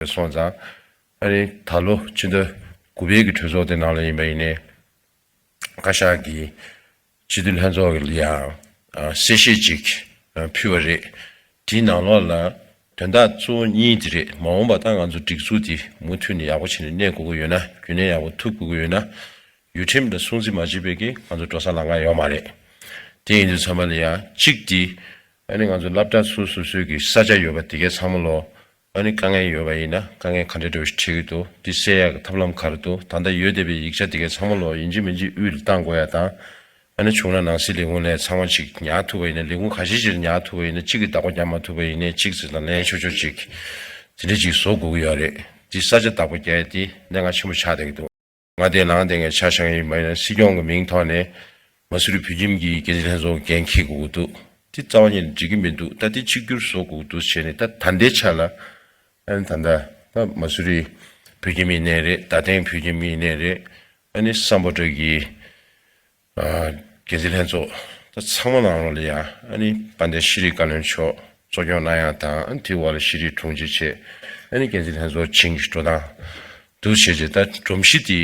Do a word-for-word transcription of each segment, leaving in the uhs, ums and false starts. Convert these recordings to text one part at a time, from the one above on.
སོང་ཙང་། ཨ་ནི་ད་ལོ་ཕྱི་ཟླ་དགུ་པའི་གི་གྲོས་ཚོགས་དེ་ནང་ལ་ཡིན་པ་ཡིན་ནའི། བཀའ་ཤག་གིས་སྤྱི་འཐུས་ལྷན་ཚོགས་ལ་ཡང་གསལ་བཤད་ཅིག་ཕུལ་བ་རེད། དེའི་ནང་ལོགས་ལ་དོན་དག་གཙོ་བོ་གཉིས་དེ་རེད། མ་འོངས་པ་ད་ང་ཚོ་སྒྲིག་འཛུགས་དེ་མུ་མཐུད་ནས་ཡག་པོ་བྱས་ནས་གནས་དགོས་ཀྱི་ཡོད་ན། རྒྱུན་གནས་ཡག་པོ་ཐུབ་དགོས་ཀྱི་ཡོད་ན། ཡུལ་ཁྲིམས་ལ་སྲུང་བརྩི་མ་བྱས་པའི་གི་ང་ཚོ་འགྲོ་ས་ལམ་ཁ་ཡོད་མ་རེད། དེ་ཡིན་དུས་ཚང་མ་ལ་ཡང་གཅིག་དེ། ཨ་ནི་ང་ཚོ་སློབ་གྲྭ་སོ་སོ་སོའི་གི་ས་ཆ་ཡོད་པ་དེ་གའི་ཚང་མ་ལོ། ཨ་ནི་དཀའ་ངལ་ཡོད་པ་ཡིན་ན་དཀའ་ངལ་ག་འདྲ་འདྲ་བོ་ཞིག་འཕྲད་ཀྱི་འདུག་འདི་སེལ་ཡག་གི་ཐབས་ལམ་ག་རེ་འདུག་ད་ལྟ་ཡོད་བསྡད་པའི་ཡིག་ཆ་དེ་གའི་ཚང་མ་ལོ་ཡིན་གཅིག་མིན་གཅིག་དབུས་ལ་བཏང་དགོས་ཡ་དང་། ཨ་ནི་བྱུང་ན་ནང་སྲིད་ལས་ཁུངས་ལ་ཚང་མ་ཅིག་ཉར་ཐུབ་པ་ཡིན་ན། ལས་ཁུངས་ཁ་ཤས་ཅིག་ལ་ཉར་ཐུབ་པ་ཡིན་ན། གཅིག་གིས་བདག་པོ་རྒྱག་མ་ཐུབ་པ་ཡིན་ནའི་གཅིག་ཙམ་ལ་ལན་ཆོག་ཆོག་ཅིག་དེ་འདྲ་ཅིག་བཟོ་དགོས་ཀྱི་ཡོད་རེད། འདི་ས་ཆ་བདག་པོ་རྒྱག་ཡ་དེ་གནད་འགག་ཆེན་པོ་ཆགས་བསྡད་ཀྱི་འདུག་ང་དེ་ལངས་དེ་ངས་ཆ་བཞག་ཡིན་པ་ཡིན་ན། སྲིད་སྐྱོང་གི་མིང་ཐོག་ནས་མ་སུ་རི་བོད་ཁྱིམ་གྱི་འགན་འཛིན་ལྷན་ཚོགས་འགན་འཁྱེར་དགོས་ཀྱི་འདུག་འདི་རྩ་བ་ཉིད་ནས་འགྲིག་གི་མི་འདུག་ད་འདི་གཅིག་གྱུར་བཟོ་དགོས་ཀྱི་འདུག་བྱས་ནས། ད་ད་ལྟའི་ཆ་ལ་ཨ་ནི་ད་ལྟ་ད་མ་སུ་རི་བོད་ཁྱིམ་ཡིན་ནའི་རེད། རྡ་སྟེང་བོད་ཁྱིམ་ཡིན་ནའི་རེད། ཨ་ནི་སམ་བྷོ་ཊ་གི་ཨ་འགན་འཛིན་ལྷན་ཚོགས་ད་ཚང་མ་ནང་ལོགས་ལ་ཡ། ཨ་ནི་དཔལ་ལྡན་ཤེས་རིག་བཀའ་བློན་མཆོག་གཙོ་སྐྱོང་གནང་ཡ་དང་། ཨ་ནི་དེའི་འོག་ལ་ཤེས་རིག་དྲུང་ཆེ་བྱས། ཨ་ནི་འགན་འཛིན་ལྷན་ཚོགས་བྱིངས་ཀྱི་འགྲོ་སྟངས་འདུག་བྱས་རྗེས། ད་སྒྲོམ་གཞི་དེ་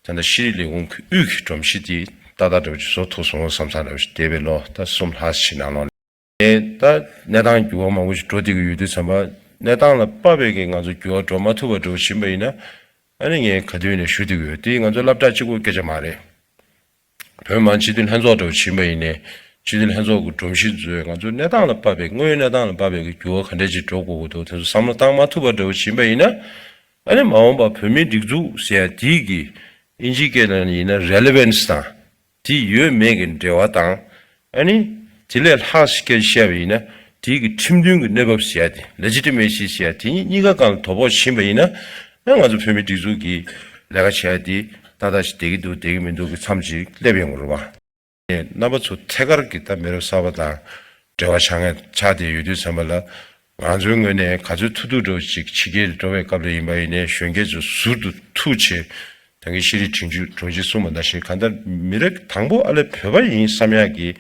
ད་ལྟ་ཤེས་རིག་ལས་ཁུངས་ཀྱི་དབུས་ཀྱི་སྒྲོམ་གཞི་དེ་ཏག་ཏག་འདྲ་བོ་ཅིག་བཟོ་ཐུབ་སོང་བསམ་བསམ་འདྲ་བོ་ཞིག་འདས་པའི་ལོ་ད་གསུམ་ལྷག་ཅིག་ནང་ལོགས་ལ། ཨེ་ད་གནས་སྟངས་འགྱུར་བ་མང་པོ་ཞིག་འགྲོ་བསྡད་ཀྱི་ཡོད་དུས་ཙམ་པ། གནས་སྟངས་ལ་དཔག་པའི་གི་ང་ཚོ་འགྱུར་བ་འགྲོ་མ་ཐུབ་པ་འདྲ་བོ་ཕྱིན་པ་ཡིན་ན། ཨ་ནི་ངས་ག་དུས་ནས་ཞུ་བསྡད་ཀྱི་ཡོད། དེ་ང་ཚོ་སློབ་གྲྭ་གཅིག་པོའི་སྐད་ཆ་མ་རེད། བོད་མི་མང་སྤྱི་འཐུས་ལྷན་ཚོགས་འདྲ་བོ་ཕྱིན་པ་ཡིན་ནའི། སྤྱི་འཐུས་ལྷན་ཚོགས་ཀྱི་སྒྲོམ་གཞི་ཚོས་ང་ཚོ་གནས་སྟངས་ལ་དཔག་པའི། དངོས་ཡོད་གནས་སྟངས་ལ་དཔག་པའི་གི་འགྱུར་བ་ག་འདྲ་ཅིག་འགྲོ་དགོས་ཀྱི་འདུག་དེ་ཚོ་བསམ་བློ་བཏང་མ་ཐུབ་པ་འདྲ་བོ་ཕྱིན་པ་ཡིན་ན། ཨ་ནི་མ་འོངས་པ་བོད་མིའི་སྒྲིག་འཛུགས་ཟེར་ཡ་དེ་གི་ཨིན་ཇིའི་སྐད་ནང་ཡིན་ན་relevance དང་། དེ་ཡོད་མེད་ཀྱི་འབྲེལ་བ་དང་། ཨ་ནི་དེ་ལས་ལྷག་ཅིག་སྐད་ཆ་བཤད་པ་ཡིན་ན། དེ་གི་ཁྲིམས་མཐུན་གྱི་གནས་བབ་ཟེར་ཡ་དེ། legitimacy ཟེར་ཡ་དེ་གཉིས་ཀ་སྒང་ལ་དོ་ཕོག་ཕྱིན་པ་ཡིན་ན། ཨ་ང་ཚོ་བོད་མིའི་སྒྲིག་འཛུགས་ཀྱི་ལས་ཀ་བྱེད་ཡ་དེ་ཏག་ཏག་ཅིག་བསྡད་ཀྱི་འདུག་བསྡད་ཀྱི་མི་འདུག་གི་མཚམས་ཅིག་སླེབས་ཡོང་གི་རེད་བ། རྣམ་པ་ཚོ་ཐད་ཀར་གྱི་ད་མི་རབས་གསར་པ་དང་འབྲེལ་བ་ཆགས་མཁན་ཆགས་བསྡད་ཡོད་དུས་ཙམ་པ་ལ། ང་ཚོའི་ངོས་ནས་ག་ཚོད་ཐུབ་ཐུབ་འདྲ་བོ་ཅིག་ཕྱི་རྒྱལ་ལ་འགྲོ་བའི་སྐབས་ལ་ཡིན་པ་ཡིན་ནའི། གཞོན་སྐྱེས་ཚོ་ཟུར་དུ་ཐུག་བྱས། ད་གིན་ཤེས་རིག་དྲུང་ཆེ་དྲུང་ཆེས་གསུངས་པ་ནང་བཞིན། གང་ལྟར་མི་རབས་དང་པོ་ཨ་ལས་བོད་པ་ཡིན་བསམ་ཡག་གི་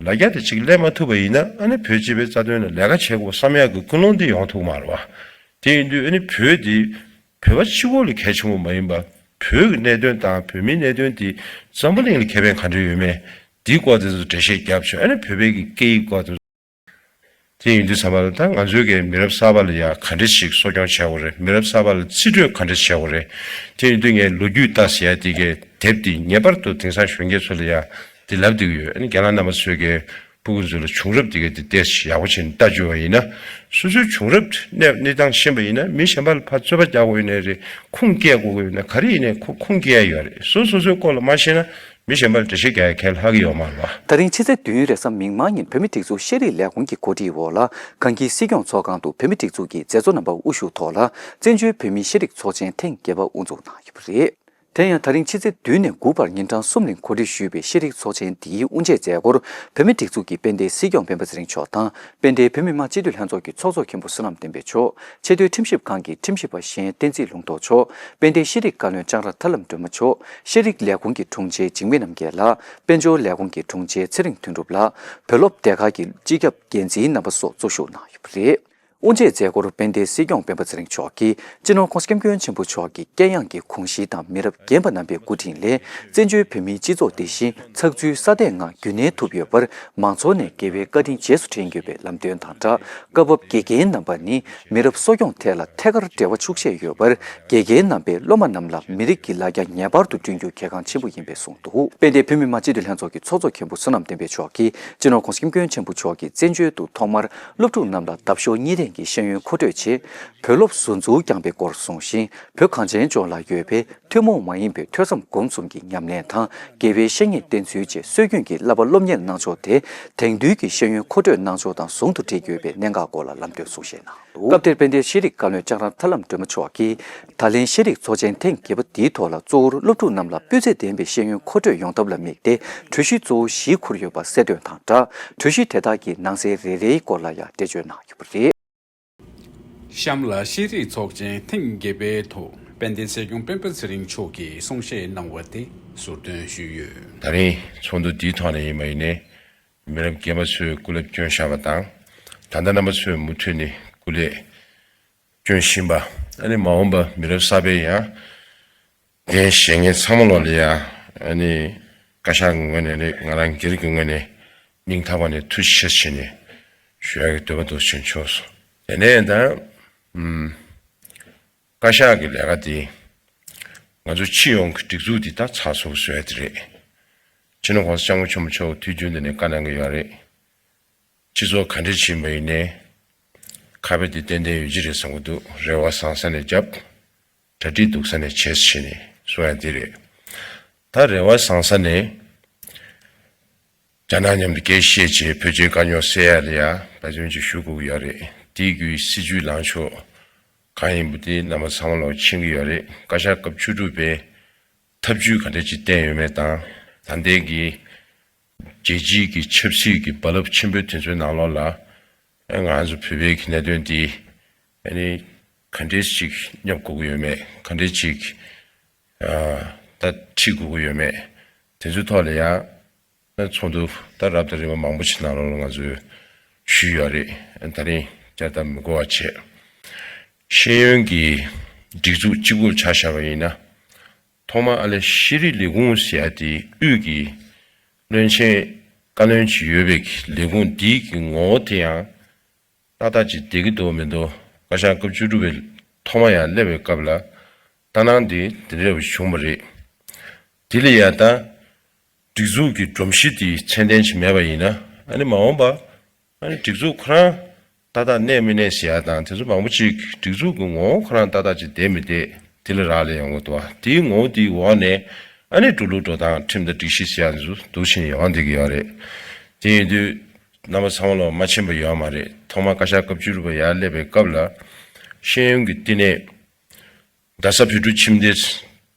ལ་རྒྱ་དེ་ཅིག་སླེབས་མ་ཐུབ་པ་ཡིན་ན། ཨ་ནི་བོད་སྤྱི་པའི་རྩ་དོན་ལ་ལས་ཀ་བྱེད་དགོས་བསམ་ཡག་གི་ཀུན་སློང་དེ་ཡོང་ཐུབ་ཀྱི་མ་རེད་བ། དེ་ཡིན་དུས་ཨ་ནི་བོད་དེ་བོད་པ་གཅིག་པོ་ལ་གལ་ཆེན་པོ་མ་ཡིན་པ། བོད་ཀྱི་གནད་དོན་དང་བོད་མིའི་གནད་དོན་དེ་འཛམ་བུ་གླིང་ལ་ཁེ་ཕན་ག་འདྲ་ཡོད་མེད། འདིའི་སྐོར་དེ་ཚོ་འགྲེལ་བཤད་བརྒྱབ་བྱས། ཨ་ནི་བོད་པའི་གི་སྐད་ཡིག་སྐོར་དེ། དེ་ཡིན་དུས་ཙམ་པ་ལ་ད་ང་ཚོའི་གི་མི་རབས་གསར་པ་ལ་ཡ་ག་འདྲ་ཞིག་གསོ་སྐྱོང་བྱེད་དགོས་རེད། མི་རབས་གསར་པ་ལ་རྩིས་སྤྲོད་ག་འདྲ་བྱེད་དགོས་རེད། དེ་ཡིན་དུས་ངས་ལོ་རྒྱུས་ལྟ་ཟེར་ཡ་དེ་གའི་དེབ་དེ་ངེས་པར་དུ་དེང་སང་གཞོན་སྐྱེས་ཚོ་ལ་ཡ་དེ་ལབ་བསྡད་ཀྱི་ཡོད། ཨ་ནི་རྒན་ལགས་རྣམ་པ་ཚོས་གི་ཕྲུ་གུ་ཚོ་ལ་བྱུང་རབས་དེ་གའི་དེ་ཏོག་ཙམ་ཡག་པོ་བྱས་ནས་ལྟ་བཅུག་པ་ཡིན་ན། སོ་སོའི་བྱུང་རབས་གནས་གནས་སྟངས་ཤེས་པ་ཡིན་ན། མི་གཞན་པ་ལ་ཕར་རྩོད་པ་རྒྱག་དགོས་ཡོད་ནའི་རེད། ཁུངས་སྐྱེལ་དགོས་ཀྱི་ཡོད་ན། ག་རེ་ཡིན་ནའི་ཁོ་ཁུངས་སྐྱེལ་ཡ་ཡོད་རེད། སོ་སོ་སོའི་སྐོར་ལ་མ་ཤེས་ན། མི་གཞན་པར་འགྲེལ་བཤད་རྒྱག་ཡ་གལ་ལྷག་གི་ཡོད་མ་རེད་བ། ད་རིང་ཕྱི་ཚེས་བདུན་རེས་གཟའ་མིག་དམར་ཉིན་བོད་མིའི་སྒྲིག་འཛུགས་ཤེས་རིག་ལས་ཁུངས་ཀྱི་གོ་སྒྲིག་འོག་ལ། གངས་སྐྱིད་སྲིད་སྐྱོང་ཚོགས་ཁང་དུ་བོད་མིའི་སྒྲིག་འཛུགས་ཀྱི་མཛད་གཙོ་རྣམ་པ་དབུ་བཞུགས་ཐོག་ལ། བཙན་བྱོལ་བོད་མིའི་ཤེས་རིག་ཚོགས་ཆེན་ཐེངས་བརྒྱད་པ་དབུ་འཛུགས་གནང་ཡོད་པ་རེད། དེ་ཡང་ད་རིང་ཕྱི་ཚེས་བདུན་ནས་དགུ་བར་ཉིན་གྲངས་གསུམ་རིང་གོ་སྒྲིག་ཞུས་པའི་ཤེས་རིག་ཚོགས་ཆེན་འདིའི་དབུ་འབྱེད་མཛད་སྒོར། བོད་མིའི་སྒྲིག་འཛུགས་ཀྱི་དཔལ་ལྡན་སྲིད་སྐྱོང་སྤེན་པ་ཚེ་རིང་མཆོག་དང་། དཔལ་ལྡན་བོད་མི་མང་སྤྱི་འཐུས་ལྷན་ཚོགས་ཀྱི་ཚོགས་གཙོ་མཁན་པོ་བསོད་ནམས་བསྟན་འཕེལ་མཆོག་ཆེས་མཐོའི་ཁྲིམས་ཞིབ་ཁང་གི་ཁྲིམས་ཞིབ་པ་གཞན་བསྟན་འཛིན་ལུང་རྟོགས་མཆོག་དཔལ་ལྡན་ཤེས་རིག་བཀའ་བློན་ལྕང་ར་ཐར་ལམ་སྒྲོལ་མ་མཆོག་ཤེས་རིག་ལས་ཁུངས་ཀྱི་དྲུང་ཆེ་འཇིགས་མེད་རྣམ་རྒྱལ་ལགས། དཔལ་འབྱོར་ལས་ཁུངས་ཀྱི་དྲུང་ཆེ་ཚེ་རིང་དོན་གྲུབ་ལགས། བོད་སློབ་སྡེ་ཁག་གི་སྤྱི་ཁྱབ་འགན་འཛིན་རྣམ་པ་སོགས་གཙོ་བཞུགས་གནང་ཡོད་པ་རེད། དབུ་འབྱེད་མཛད་སྒོར་དཔལ་ལྡན་སྲིད་སྐྱོང་སྤེན་པ་ཚེ་རིང་མཆོག་གིས་སྤྱི་ནོར་༸གོང་ས་༸སྐྱབས་མགོན་ཆེན་པོ་མཆོག་གི་དཀྱེལ་ཡངས་ཀྱི་དགོངས་གཞི་དང་། མི་རབས་རྒན་པ་རྣམ་པའི་སྐུ་དྲིན་ལས། བཙན་བྱོལ་བོད་མིའི་སྤྱི་ཚོགས་འདི་བཞིན་ཚགས་ཚུད་སྲ་བརྟན་ངང་རྒྱུན་གནས་ཐུབ་ཡོད་པར། མང་ཚོགས་ནས་དགེ་བའི་བཀའ་དྲིན་རྗེས་སུ་དྲན་དགོས་པའི་ལམ་སྟོན་དང་སྦྲགས། སྐབས་བབ་དགེ་རྒན་རྣམ་པ་ནི་མི་རབས་གསོ་སྐྱོང་ཐད་ལ་ཐད་ཀར་འབྲེལ་བ་ཆུག་ཤས་ཡོད་པར། དགེ་རྒན་རྣམ་པས་སློབ་མ་རྣམས་ལ་མི་རིགས་ཀྱི་ལ་རྒྱ་ངེས་པར་དུ་བསྐྲུན་རྒྱུ་གལ་འགངས་ཆེན་པོ་ཡིན་པས་གསུངས་འདུག་དཔལ་ལྡན་བོད་མི་མང་སྤྱི་འཐུས་ལྷན་ཚོགས་ཀྱི་ཚོགས་གཙོ་མཁན་པོ་བསོད་ནམས་བསྟན་འཕེལ་མཆོག་གིས། སྤྱི་ནོར་༸གོང་ས་༸སྐྱབས་མགོན་ཆེན་པོ་མཆོག་གིས་བཙན་བྱོལ་དུ་ཐོག་མར་སློབ་ཕྲུག་རྣམས་ལ་འདབ་གཤོག་གཉིས་ལྡན་གྱི་ཤེས་ཡོན་མཁོ་སྤྲོད་ཆེད། བོད་སློབ་ཟུར་འཛུགས་བསྐྱངས་པའི་སྐོར་གསུངས་ཤིང་། བོད་གངས་ཅན་ལྗོངས་ལ་ཡོད་པའི་ཐུན་མོང་མ་ཡིན་པའི་ཐོས་བསམ་སྒོམ་གསུམ་གྱི་ཉམས་ལེན་དང་། དགེ་བའི་བཤེས་གཉེན་བསྟེན་ཚུལ་བཅས་སྲོལ་རྒྱུན་གྱི་བསླབ་པ་སློབ་གཉེར་གནང་ཕྱོགས་དེ། དེང་དུས་ཀྱི་ཤེས་ཡོན་མཁོ་སྤྲོད་གནང་ཕྱོགས་དང་ཟུང་དུ་འབྲེལ་དགོས་པའི་གནད་འགག་སྐོར་ལ་ལམ་སྟོན་གསུང་བཤད་གནང་འདུག་སྐབས་དེར་དཔལ་ལྡན་ཤེས་རིག་བཀའ་བློན་ལྕང་ར་ཐར་ལམ་སྒྲོལ་མ་མཆོག་གིས། ད་ལན་ཤེས་རིག་ཚོགས་ཆེན་ཐེངས་བརྒྱད་པ་འདིའི་ཐོག་ལ། གཙོ་བོར་སློབ་ཕྲུག་རྣམས་ལ་སྤུས་ཚད་ལྡན་པའི་ཤེས་ཡོན་མཁོ་སྤྲོད་ཡོང་ཐབས་ལ་དམིགས་ཏེ། གྲོས་གཞི་གཙོ་བོ་བཞི་འཁུར་ཡོད་པ་གསལ་སྟོན་དང་སྦྲགས། གྲོས་གཞི་དེ་དག་གི་ནང་གསེས་རེ་རེའི་སྐོར་ལ་ཡང་འགྲེལ་བརྗོད་གནང་ཡོད་པ་རེད། གཤམ་ལ་ཤེས་རིག་ཚོགས་ཆེན་ཐེངས་བརྒྱད་པའི་ཐོག་དཔལ་ལྡན་སྲིད་སྐྱོང་སྤེན་པ་ཚེ་རིང་མཆོག་གིས་གསུང་བཤད་གནང་བ་དེ་ཟུར་འདོན་ཞུས་ཡོད། ད་རིང་ཚོགས་འདུ་འདིའི་ཐོག་ནས་ཡིན་པ་ཡིན་ནའི། མི་རབས་རྒན་པ་ཚོས་སྐུ་ལས་བསྐྱོན་བཞག་པ་དང་། ད་ལྟ་རྣམ་པ་ཚོས་མུ་མཐུད་ནས་སྐུ་ལས་བསྐྱོན་བཞིན་པ། ཨ་ནི་མ་འོངས་པ་མི་རབས་གསར་པའི་ཡང་འགན་བཞེས་མཁན་ཚང་མ་ལོག་ལ་ཡ་ཨ་ནི་བཀའ་ཤག་གི་ངོས་ནས་རེད། ང་རང་སྒེར་གྱི་ངོས་ནས་སྙིང་ཐག་པ་ནས་ཐུགས་རྗེ་ཆེ་ཞུ་ནས་ཞུ་ཡག་གི་འདོད་པ་འདུག་ཕྱིན་ཆོག་སོང་། དེ་ནས་ད་ཨུམ། བཀའ་ཤག་གི་ལས་ཀ་དེ་ང་ཚོ་སྤྱི་ཡོངས་ཀྱི་སྒྲིག་འཛུགས་འདི་ད་ཚགས་ཚུད་པོ་བཟོ་ཡ་དེ་རེད། སྤྱི་ནོར་༸གོང་ས་༸སྐྱབས་མགོན་ཆེན་པོ་མཆོག་དུས་རྒྱུན་དུ་ནས་བཀའ་གནང་གི་ཡོད་རེད། སྤྱི་ཚོགས་ག་འདྲས་ཕྱིན་པ་ཡིན་ནའི་ཁ་དཔེ་དེ་ཏན་ཏན་ཡོད་ཀྱི་རེད་བསམ་གྱི་འདུག་རེ་བ་བཟང་ས་ནས་བརྒྱབ། གྲ་སྒྲིག་སྡུག་ས་ནས་བྱས་ཟེར་ནས་གསུང་ཡ་དེ་རེད། ད་རེ་བ་བཟང་ས་ནས་རྒྱ་ནག་མཉམ་དུ་སྐད་བཤད་བྱས་བོད་རྒྱའི་དཀའ་རྙོག་སེལ་ཡ་ལ་ཡ་འབད་བརྩོན་ཅིག་ཞུ་དགོས་ཀྱི་ཡོད་རེད། དེའི་བརྒྱུད་སྲིད་ཇུས་ལངས་ཕྱོགས་གང་ཡིན་པ་དེ་རྣམ་པ་ཚང་མ་ལོག་མཁྱེན་གྱི་ཡོད་རེད། བཀའ་ཤག་སྐབས་བཅུ་དྲུག་པའི་ཐབས་ཇུས་ག་འདྲ་ཅིག་བསྟན་ཡོད་མེད་དང་། ད་ལྟའི་གི་རྒྱལ་སྤྱིའི་གི་ཆབ་སྲིད་ཀྱི་རྦ་རླབས་ཆེན་པོའི་དུས་ཚོད་ནང་ལོགས་ལ་ཨ་ང་ཚོ་བོད་པའི་གི་གནད་དོན་འདི་ཨ་ནི་ག་འདྲས་ཅིག་བསྙབ་དགོས་ཀྱི་ཡོད་མེད། ག་འདྲས་ཅིག་ཨ་ད་ཁྲིད་དགོས་ཀྱི་ཡོད་མེད། དེ་ཚོའི་ཐོག་ལ་ཡང་ཚོགས་འདུ་ད་རབ་དང་རིམ་པ་མང་པོ་ཞིག་ནང་ལོགས་ལ་ང་ཚོས་ཞུས་ཡོད་རེད། ད་རིང་བསྐྱར་ལྡབ་མི་དགོས་པ་བྱས། ཤེས་ཡོན་གྱི་སྒྲིག་འཛུགས་གཅིག་པུར་ཆ་བཞག་པ་ཡིན་ན། ཐོག་མར་ཨ་ལས་ཤེས་རིག་ལས་ཁུངས་ཟེར་ཡ་དེ་དབུས་ཀྱི་བློན་ཆེན་བཀའ་བློན་ཅིག་ཡོད་པའི་ལས་ཁུངས་འདིའི་གི་ངོ་བོ་དེ་ཡང་ཏག་ཏག་ཅིག་བསྡད་ཀྱི་འདུག་མི་འདུག་བཀའ་ཤག་སྐབས་བཅུ་དྲུག་པའི་ཐོག་མ་ཡར་སླེབས་པའི་སྐབས་ལ་ལྟ་སྣང་དེ་དེ་འདྲ་བ་བྱུང་བ་རེད། དེ་ལ་ཡ་ད་སྒྲིག་འཛུགས་ཀྱི་སྒྲོམ་གཞི་དེ་ཚད་ལྡན་ཅིག་མེད་པ་ཡིན་ན། ཨ་ནི་མ་འོངས་པ་ཨ་ནི་སྒྲིག་འཛུགས་ཁོ་རང་ཏག་ཏག་གནས་མི་གནས་ཟེར་ཡ་དང་དེ་ཚོ་མང་པོ་ཅིག་སྒྲིག་འཛུགས་ཀྱི་ངོ་བོ་ཁོ་རང་ཏག་ཏག་ཅིག་བསྡད་མི་བསྡད་དེ་ལ་རག་ལས་ཡོང་གི་འདུག་དེའི་ངོ་བོ་དེའི་འོག་ནས་ཨ་ནི་འགྲོ་ལུགས་འགྲོ་སྟངས་ཁྲིམས་དང་སྒྲིག་གཞི་ཟེར་ཡ་འདི་ཚོ་འདུག་བཞིན་ཡོང་བསྡད་ཀྱི་ཡོད་རེད། དེ་ཡིན་དུས་རྣམ་པ་ཚང་མ་ལོག་མ་མཁྱེན་པ་ཡོད་མ་རེད། ཐོག་མར་བཀའ་ཤག་སྐབས་བཅུ་དྲུག་པ་ཡར་སླེབས་པའི་སྐབས་ལ་ཤེས་ཡོན་གྱི་བསྟི་གནས་རྡ་ས་བོད་ཕྲུག་ཁྱིམ་སྡེ་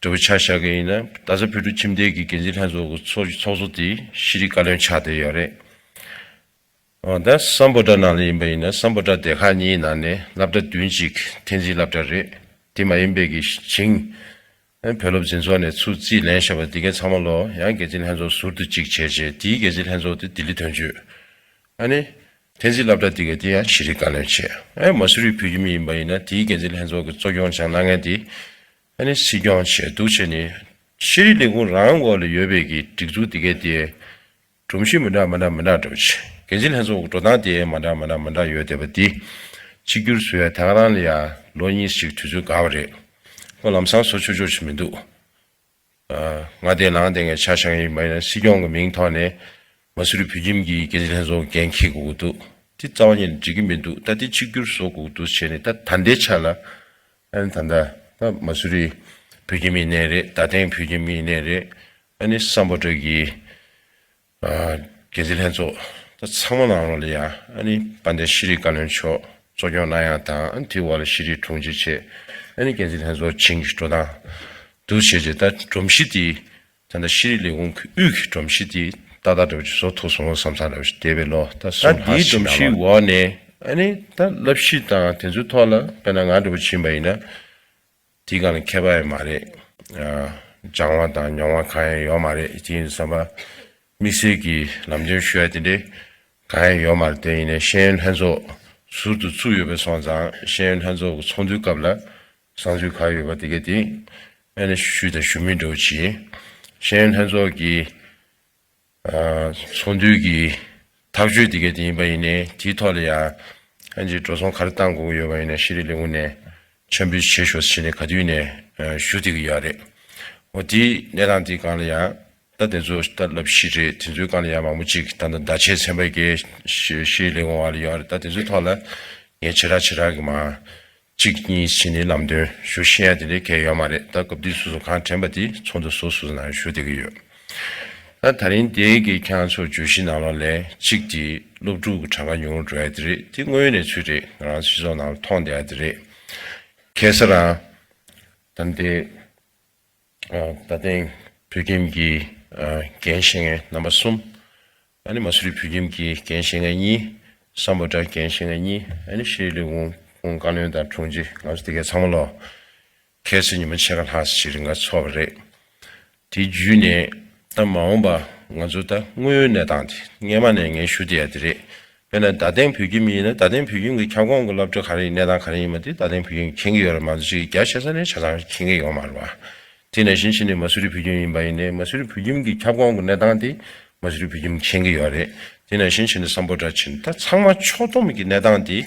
འདྲ་བོ་ཆ་བཞག་གི་ཡིན་ན། རྡ་ས་བོད་ཕྲུག་ཁྱིམ་སྡེ་གི་འགན་འཛིན་ལྷན་ཚོགས་ཀྱི་ཚོགས་ཚོགས་གཙོ་དེ་ཤེས་རིག་བཀའ་བློན་ཆགས་བསྡད་ཡོད་རེད། འོ་ད་སམ་བྷོ་ཊ་ནང་ལ་ཡིན་པ་ཡིན་ན་སམ་བྷོ་ཊ་སྡེ་ཁག་གཉིས་ནང་ནས་སློབ་གྲྭ་བདུན་གཅིག་འཐེན་འཛིན་སློབ་གྲྭ་རེད། དེ་མ་ཡིན་པའི་གི་བྱིངས་བོད་སློབ་འཛིན་ཚོགས་ནས་ཚུར་རྩིས་ལེན་བཞག་པ་དེ་གའི་ཚང་མ་ལོ་ཡང་འགན་འཛིན་ལྷན་ཚོགས་ཟུར་དུ་གཅིག་བྱས་རྗེས་དེའི་འགན་འཛིན་ལྷན་ཚོགས་དེ་ལྡི་ལི་དོན་གཅོད། ཨ་ནི། འཐེན་འཛིན་སློབ་གྲྭ་དེ་ག་དེ་ཡང་ཤེས་རིག་བཀའ་བློན་བྱས། ཨ་མ་སུ་རི་བོད་ཁྱིམ་ཡིན་པ་ཡིན་ན་དེའི་འགན་འཛིན་ལྷན་ཚོགས་ཀྱི་གཙོ་སྐྱོང་བྱ་གནང་མཁན་དེ་ཨ་ནི་སྲིད་སྐྱོང་བྱས་འདུག་བྱས་ནས་ཤེས་རིག་ལས་ཁུངས་རང་འོག་ལ་ཡོད་པའི་གི་སྒྲིག་འཛུགས་དེ་ག་དེ་སྒྲོམ་གཞི་མི་འདྲ་མི་འདྲ་མི་འདྲ་འདྲ་བོ་བྱས། འགན་འཛིན་ལྷན་ཚོགས་ཀྱི་འགྲོ་སྟངས་དེ་མ་འདྲ་མ་འདྲ་མ་འདྲ་ཡོད་བསྡད་པ་དེ་གཅིག་གྱུར་བཟོ་ཡ་དེ་ག་རང་ལ་ཡང་ལོ་གཉིས་ཤིག་དུས་ཚོད་འགོར་བ་རེད། ཁོ་ལམ་སང་བཟོ་ཆོག་ཆོག་ཞིག་མི་འདུག་ང་དེ་ལངས་དེ་ངས་ཆ་བཞག་ཡིན་པ་ཡིན་ན་སྲིད་སྐྱོང་གི་མིང་ཐོག་ནས་མ་སུ་རི་བོད་ཁྱིམ་གྱི་འགན་འཛིན་ལྷན་ཚོགས་འགན་འཁྱེར་དགོས་ཀྱི་འདུག་དེ་རྩ་བ་ཉིད་ནས་འགྲིག་གི་མི་འདུག་ད་དེ་གཅིག་གྱུར་བཟོ་དགོས་ཀྱི་འདུག་བྱས་ནས་ད་ད་ལྟའི་ཆ་ལ་ཨ་ནི་ད་ལྟ་ད་མ་སུ་རི་བོད་ཁྱིམ་ཡིན་ནའི་རེད། རྡ་སྟེང་བོད་ཁྱིམ་ཡིན་ནའི་རེད། ཨ་ནི་སམ་བྷོ་ཊ་གི་འགན་འཛིན་ལྷན་ཚོགས་ད་ཚང་མ་ནང་ལོགས་ལ་ཡ་ཨ་ནི་དཔལ་ལྡན་ཤེས་རིག་བཀའ་བློན་མཆོག་གཙོ་སྐྱོང་གནང་ཡ་དང་། ཨ་ནི་དེའི་འོག་ལ་ཤེས་རིག་དྲུང་ཆེ་བྱས། ཨ་ནི་འགན་འཛིན་ལྷན་ཚོགས་བྱིངས་ཀྱི་འགྲོ་སྟངས་འདུག་བྱས་རྗེས་ད་སྒྲོམ་གཞི་དེ་ད་ལྟ་ཤེས་རིག་ལས་ཁུངས་ཀྱི་དབུས་ཀྱི་སྒྲོམ་གཞི་དེ་ཏག་ཏག་འདྲ་བོ་ཅིག་བཟོ་ཐུབ་སོང་བསམ་བསམ་འདྲ་བོ་ཞིག་འདས་པའི་ལོ་ད་ད་གསུམ་ལྷག་འདིའི་ཅིག་སྒྲོམ་ནང་གཞིའི་ལ་འོག་ནས་ཨ་ནི་ད་བསླབ་གཞི་དང་དེ་ཚོའི་ཐོག་ལ་དཔེར་ན་ང་འདྲ་བོ་ཕྱིན་པ་ཡིན་ན། དེའི་སྒང་ལ་མཁས་པ་ཡང་མ་རེད། ཨ་སྦྱང་བ་དང་མྱོང་བ་གང་ཡང་ཡོད་མ་རེད། དེ་ཡིན་དུས་ཙམ་པ་དམིགས་བསལ་གྱི་ལམ་སྟོན་ཞུ་ཡ་དེ་འདྲའི་གང་ཡང་ཡོད་མ་རེད། དེ་ཡིན་ནའི་ཤེས་ཡོན་ལྷན་ཚོགས་ཟུར་དུ་བཙུགས་ཡོད་པ་སོང་ཙང་ཤེས་ཡོན་ལྷན་ཚོགས་ཀྱི་ཚོགས་འདུའི་སྐབས་ལ་གསང་སྤྱོད་ག་ཡོད་པ་དེ་ག་དེ་ཨ་ནི་ཞུས་དང་ཞུ་མིན་འདྲ་བོ་བྱས། ཤེས་ཡོན་ལྷན་ཚོགས་ཀྱི་ཚོགས་འདུའི་གི་ཐག་གཅོད་དེ་ག་དེ་ཡིན་པ་ཡིན་ནའི་དེའི་ཐོག་ལ་ཡང་ཨ་ནི་འགྲོ་སོང་ག་རེ་བཏང་དགོས་ཀྱི་ཡོད་པ་ཡིན་ན་ཤེས་རིག་ལས་ཁུངས་ནས་འཆར་འབུལ་བྱེད་ཤོག་ཟེར་ནས་ག་དུས་ནས་ཞུ་བསྡད་ཀྱི་ཡོད་རེད། འོ་དེའི་གནས་སྟངས་དེའི་སྒང་ལ་ཡང་ད་དེ་ཚོ་ད་བསླབ་གཞི་རེད། དེ་ཚོའི་སྒང་ལ་ཡང་མང་པོ་ཅིག་ད་ལྟ་བརྡ་ཆད་ཚན་པ་བརྒྱད་ཤེས་རིག་ལས་ཁུངས་བར་ལ་ཡོད་རེད། ད་དེ་ཚོའི་ཐོག་ལ་ངས་བྱེ་བྲག་བྱེ་བྲག་གི་མ་གཅིག་གཉིས་ཕྱིན་ནས་ལམ་སྟོན་ཞུ་ཤེས་ཡ་དེ་འདྲའི་གལ་ཡོད་མ་རེད། ད་སྐབས་དུས་སོ་སོ་གང་དྲན་པ་དེ་ཚོགས་འདུ་སོ་སོ་ནང་ཞུ་བསྡད་ཀྱི་ཡོད། ད་ད་རིང་དེའི་གི་ཁྱེད་རང་ཚོ་བརྗོད་གཞི་ནང་ལོགས་ལས་གཅིག་དེ་སློབ་ཕྲུག་གི་གྲངས་ཀ་ཉུང་རུ་འགྲོ་ཡ་དེ་རེད། དེ་དངོས་ཡོད་གནས་ཚུལ་རེད། ང་རང་སྤྱི་ཚོགས་ནང་ལ་མཐོང་བསྡད་ཡ་དེ་རེད། ཁ་སང་རང་ད་ལྟའི་ད་ཐེངས་བོད་ཁྱིམ་གྱི་འགན་བཞེས་མཁན་རྣམ་པ་གསུམ། ཨ་ནི་མ་སུ་རི་བོད་ཁྱིམ་གྱི་འགན་བཞེས་མཁན་གཉིས། སམ་བྷོ་ཊ་འགན་བཞེས་མཁན་གཉིས། ཨ་ནི་ཤེས་རིག་ལས་ཁུངས་བཀའ་བློན་དང་དྲུང་ཆེ་ང་ཚོ་དེ་གའི་ཚང་མ་ལོ་ཁ་སང་ཉི་མ་ཕྱེད་ཀ་ལྷག་ཙམ་ཞིག་རིང་ང་ཚོགས་པ་རེད། དེ་བརྒྱུད་ནས་ད་མ་འོངས་པ་ང་ཚོ་ད་དངོས་ཡོད་གནས་སྟངས་དེ་སྔས་མ་ནས་ངས་ཞུ་བསྡད་ཡ་དེ་རེད། དཔེར་ན་རྡ་སྟེང་བོད་ཁྱིམ་ཡིན་ན་རྡ་སྟེང་བོད་ཁྱིམ་གྱི་ཁྱབ་ཁོངས་ཀྱི་སློབ་གྲྭ་ག་རེ་ཡིན་གནས་སྟངས་ག་རེ་ཡིན་པ་དེ་རྡ་སྟེང་བོད་ཁྱིམ་མཁྱེན་གྱི་ཡོད་རེད་མ་གཏོགས་ཅིག་རྒྱ་ཆེ་ས་ནས་ཆ་ཚང་མཁྱེན་གྱི་ཡོད་མ་རེད་བ། དེ་ནང་བཞིན་བྱས་ནས་མ་སུ་རི་བོད་ཁྱིམ་ཡིན་པ་ཡིན་ནའི་མ་སུ་རི་བོད་ཁྱིམ་གྱི་ཁྱབ་ཁོངས་ཀྱི་གནས་སྟངས་དེ་མ་སུ་རི་བོད་ཁྱིམ་མཁྱེན་གྱི་ཡོད་རེད། དེ་ནང་བཞིན་བྱས་ནས་སམ་བྷོ་ཊ་ཕྱིན་ད་ཚང་མ་ཕྱོགས་བསྡོམས་ཀྱི་གནས་སྟངས་དེ་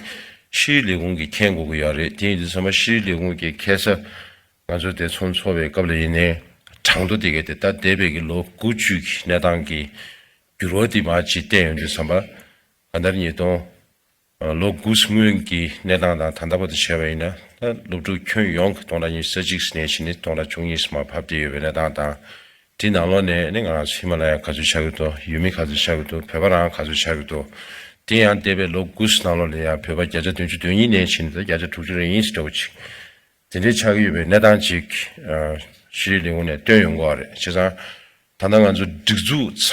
ཤེས་རིག་ལས་ཁུངས་ཀྱིས་མཁྱེན་དགོས་ཀྱི་ཡོད་རེད། དེ་ཡིན་དུས་ཚང་མ་ཤེས་རིག་ལས་ཁུངས་ཀྱིས་ཁ་སང་ང་ཚོ་དེ་ཚོགས་འཚོགས་པའི་སྐབས་ལ་ཡིན་ནའི་གྲངས་ཐོ་དེ་གས་དེ་ད་འདས་པའི་གི་ལོ་དགུ་བཅུ་གི་གནས་སྟངས་ཀྱི་འགྱུར་བ་དེ་མར་ཅིག་བལྟས་ཡོང་དུས་ཙམ་པ་གང་ལྟར་ཉིས་སྟོང་ལོ་དགུ་སྔོན་གྱི་གནས་སྟངས་དང་ད་ལྟ་བར་དུ་བྱས་པ་ཡིན་ན་ད་སློབ་ཕྲུག་ཁྱོན་ཡོངས་ཀྱི་སྟོང་ཕྲག་ཉི་ཤུ་རྩ་གཅིག་ནས་བྱས་ནས་སྟོང་ཕྲག་བཅུ་གཉིས་སུ་མར་བབས་བསྡད་ཡོད་པའི་གནས་སྟངས་དང་། དེ་ནང་ལོགས་ནས་ནི་ང་རང་ཚོ་ཧི་མ་ལ་ཡ་ག་ཚོད་ཆགས་ཀྱི་འདུག་ཡུལ་མི་ག་ཚོད་ཆགས་ཀྱི་འདུག་བོད་པ་རང་ག་ཚོད་ཆགས་ཀྱི་འདུག་དེ་ཡང་འདས་པའི་ལོ་དགུ་ནང་ལོགས་ལ་ཡང་བོད་པ་བརྒྱ་ཆ་བདུན་ཅུ་དོན་གཉིས་ནས་ཕྱིན་ནས་བརྒྱ་ཆ་དྲུག་ཅུ་རེ་གཉིས་སུ་འགྲོ་བ་ཅིག་དེ་འདྲའི་ཆགས་ཀྱི་ཡོད་པའི་གནས་སྟངས་ཅིག་ཤེས་རིག་ལས་ཁུངས་ནས་བཏོན་ཡོང་གི་ཡོད་རེད། བྱས་ཙང་ད་ལྟ་ང་ཚོ་སྒྲིག་འཛུགས་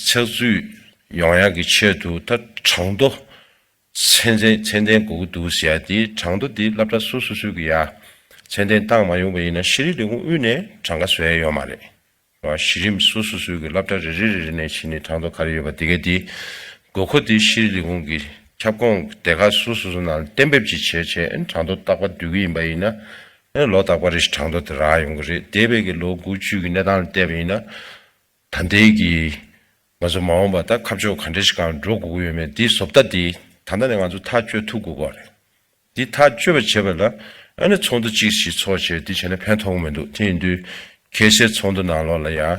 ཚགས་ཚུད་ཡོང་ཡག་གི་ཆེད་དུ་ད་གྲངས་ཐོ་ཚད་ལྡན་ཚད་ལྡན་དགོས་ཀྱི་འདུག་ཟེར་ཡ་དེ་གྲངས་ཐོ་དེ་སློབ་གྲྭ་སོ་སོ་སོ་གི་ཡ་ཚད་ལྡན་བཏང་མ་ཡོང་པ་ཡིན་ན་ཤེས་རིག་ལས་ཁུངས་དབུས་ནས་གྲངས་ཀ་བཟོ་ཡ་ཡོད་མ་རེད། ར་གཞི་རིམ་སོ་སོ་སོའི་གི་སློབ་གྲྭ་རེ་རེ་རེ་རེ་ནས་ཕྱིན་ནས་གྲངས་ཐོ་ག་རེ་ཡོད་པ་དེ་ག་དེ་དགོས་མཁོ་དེ་ཤེས་རིག་ལས་ཁུངས་ཀྱི་ཁྱབ་ཁོངས་སྡེ་ཁག་སོ་སོ་སོ་ནང་གཏན་འབེབས་ཅིག་བྱས་བྱས་གྲངས་ཐོ་རྟག་པར་བསྡུ་གི་ཡིན་པ་ཡིན་ན་ལོ་རྟག་པར་རེ་བཞིན་གྲངས་ཐོ་དེ་རག་ཡོང་གི་རེད། འདས་པའི་གི་ལོ་དགུ་བཅུ་གི་གནས་སྟངས་ལ་བལྟས་པ་ཡིན་ན་ད་ལྟའི་གི་ང་ཚོ་མ་འོངས་པ་ད་ཁ་ཕྱོགས་ག་འདྲ་ཞིག་སྒང་འགྲོ་དགོས་ཀྱི་ཡོད་མེད་དེ་བཟོ་ལྟ་དེ་ད་ལྟ་ནས་ང་ཚོ་ཐག་གཅོད་ཐུབ་དགོས་ཀྱི་རེད། འདི་ཐག་གཅོད་པ་བྱེད་པ་ལ་ཨ་ནི་ཚོགས་འདུ་གཅིག་ཞིག་ཚོགས་བྱས་འདི་བྱས་ན་ཕན་ཐོགས་ཀྱི་མི་འདུག་དེ་ཡིན་དུས་ཁ་སང་ཚོགས་འདུ་ནང་ལོགས་ལ་ཡ་ཨ་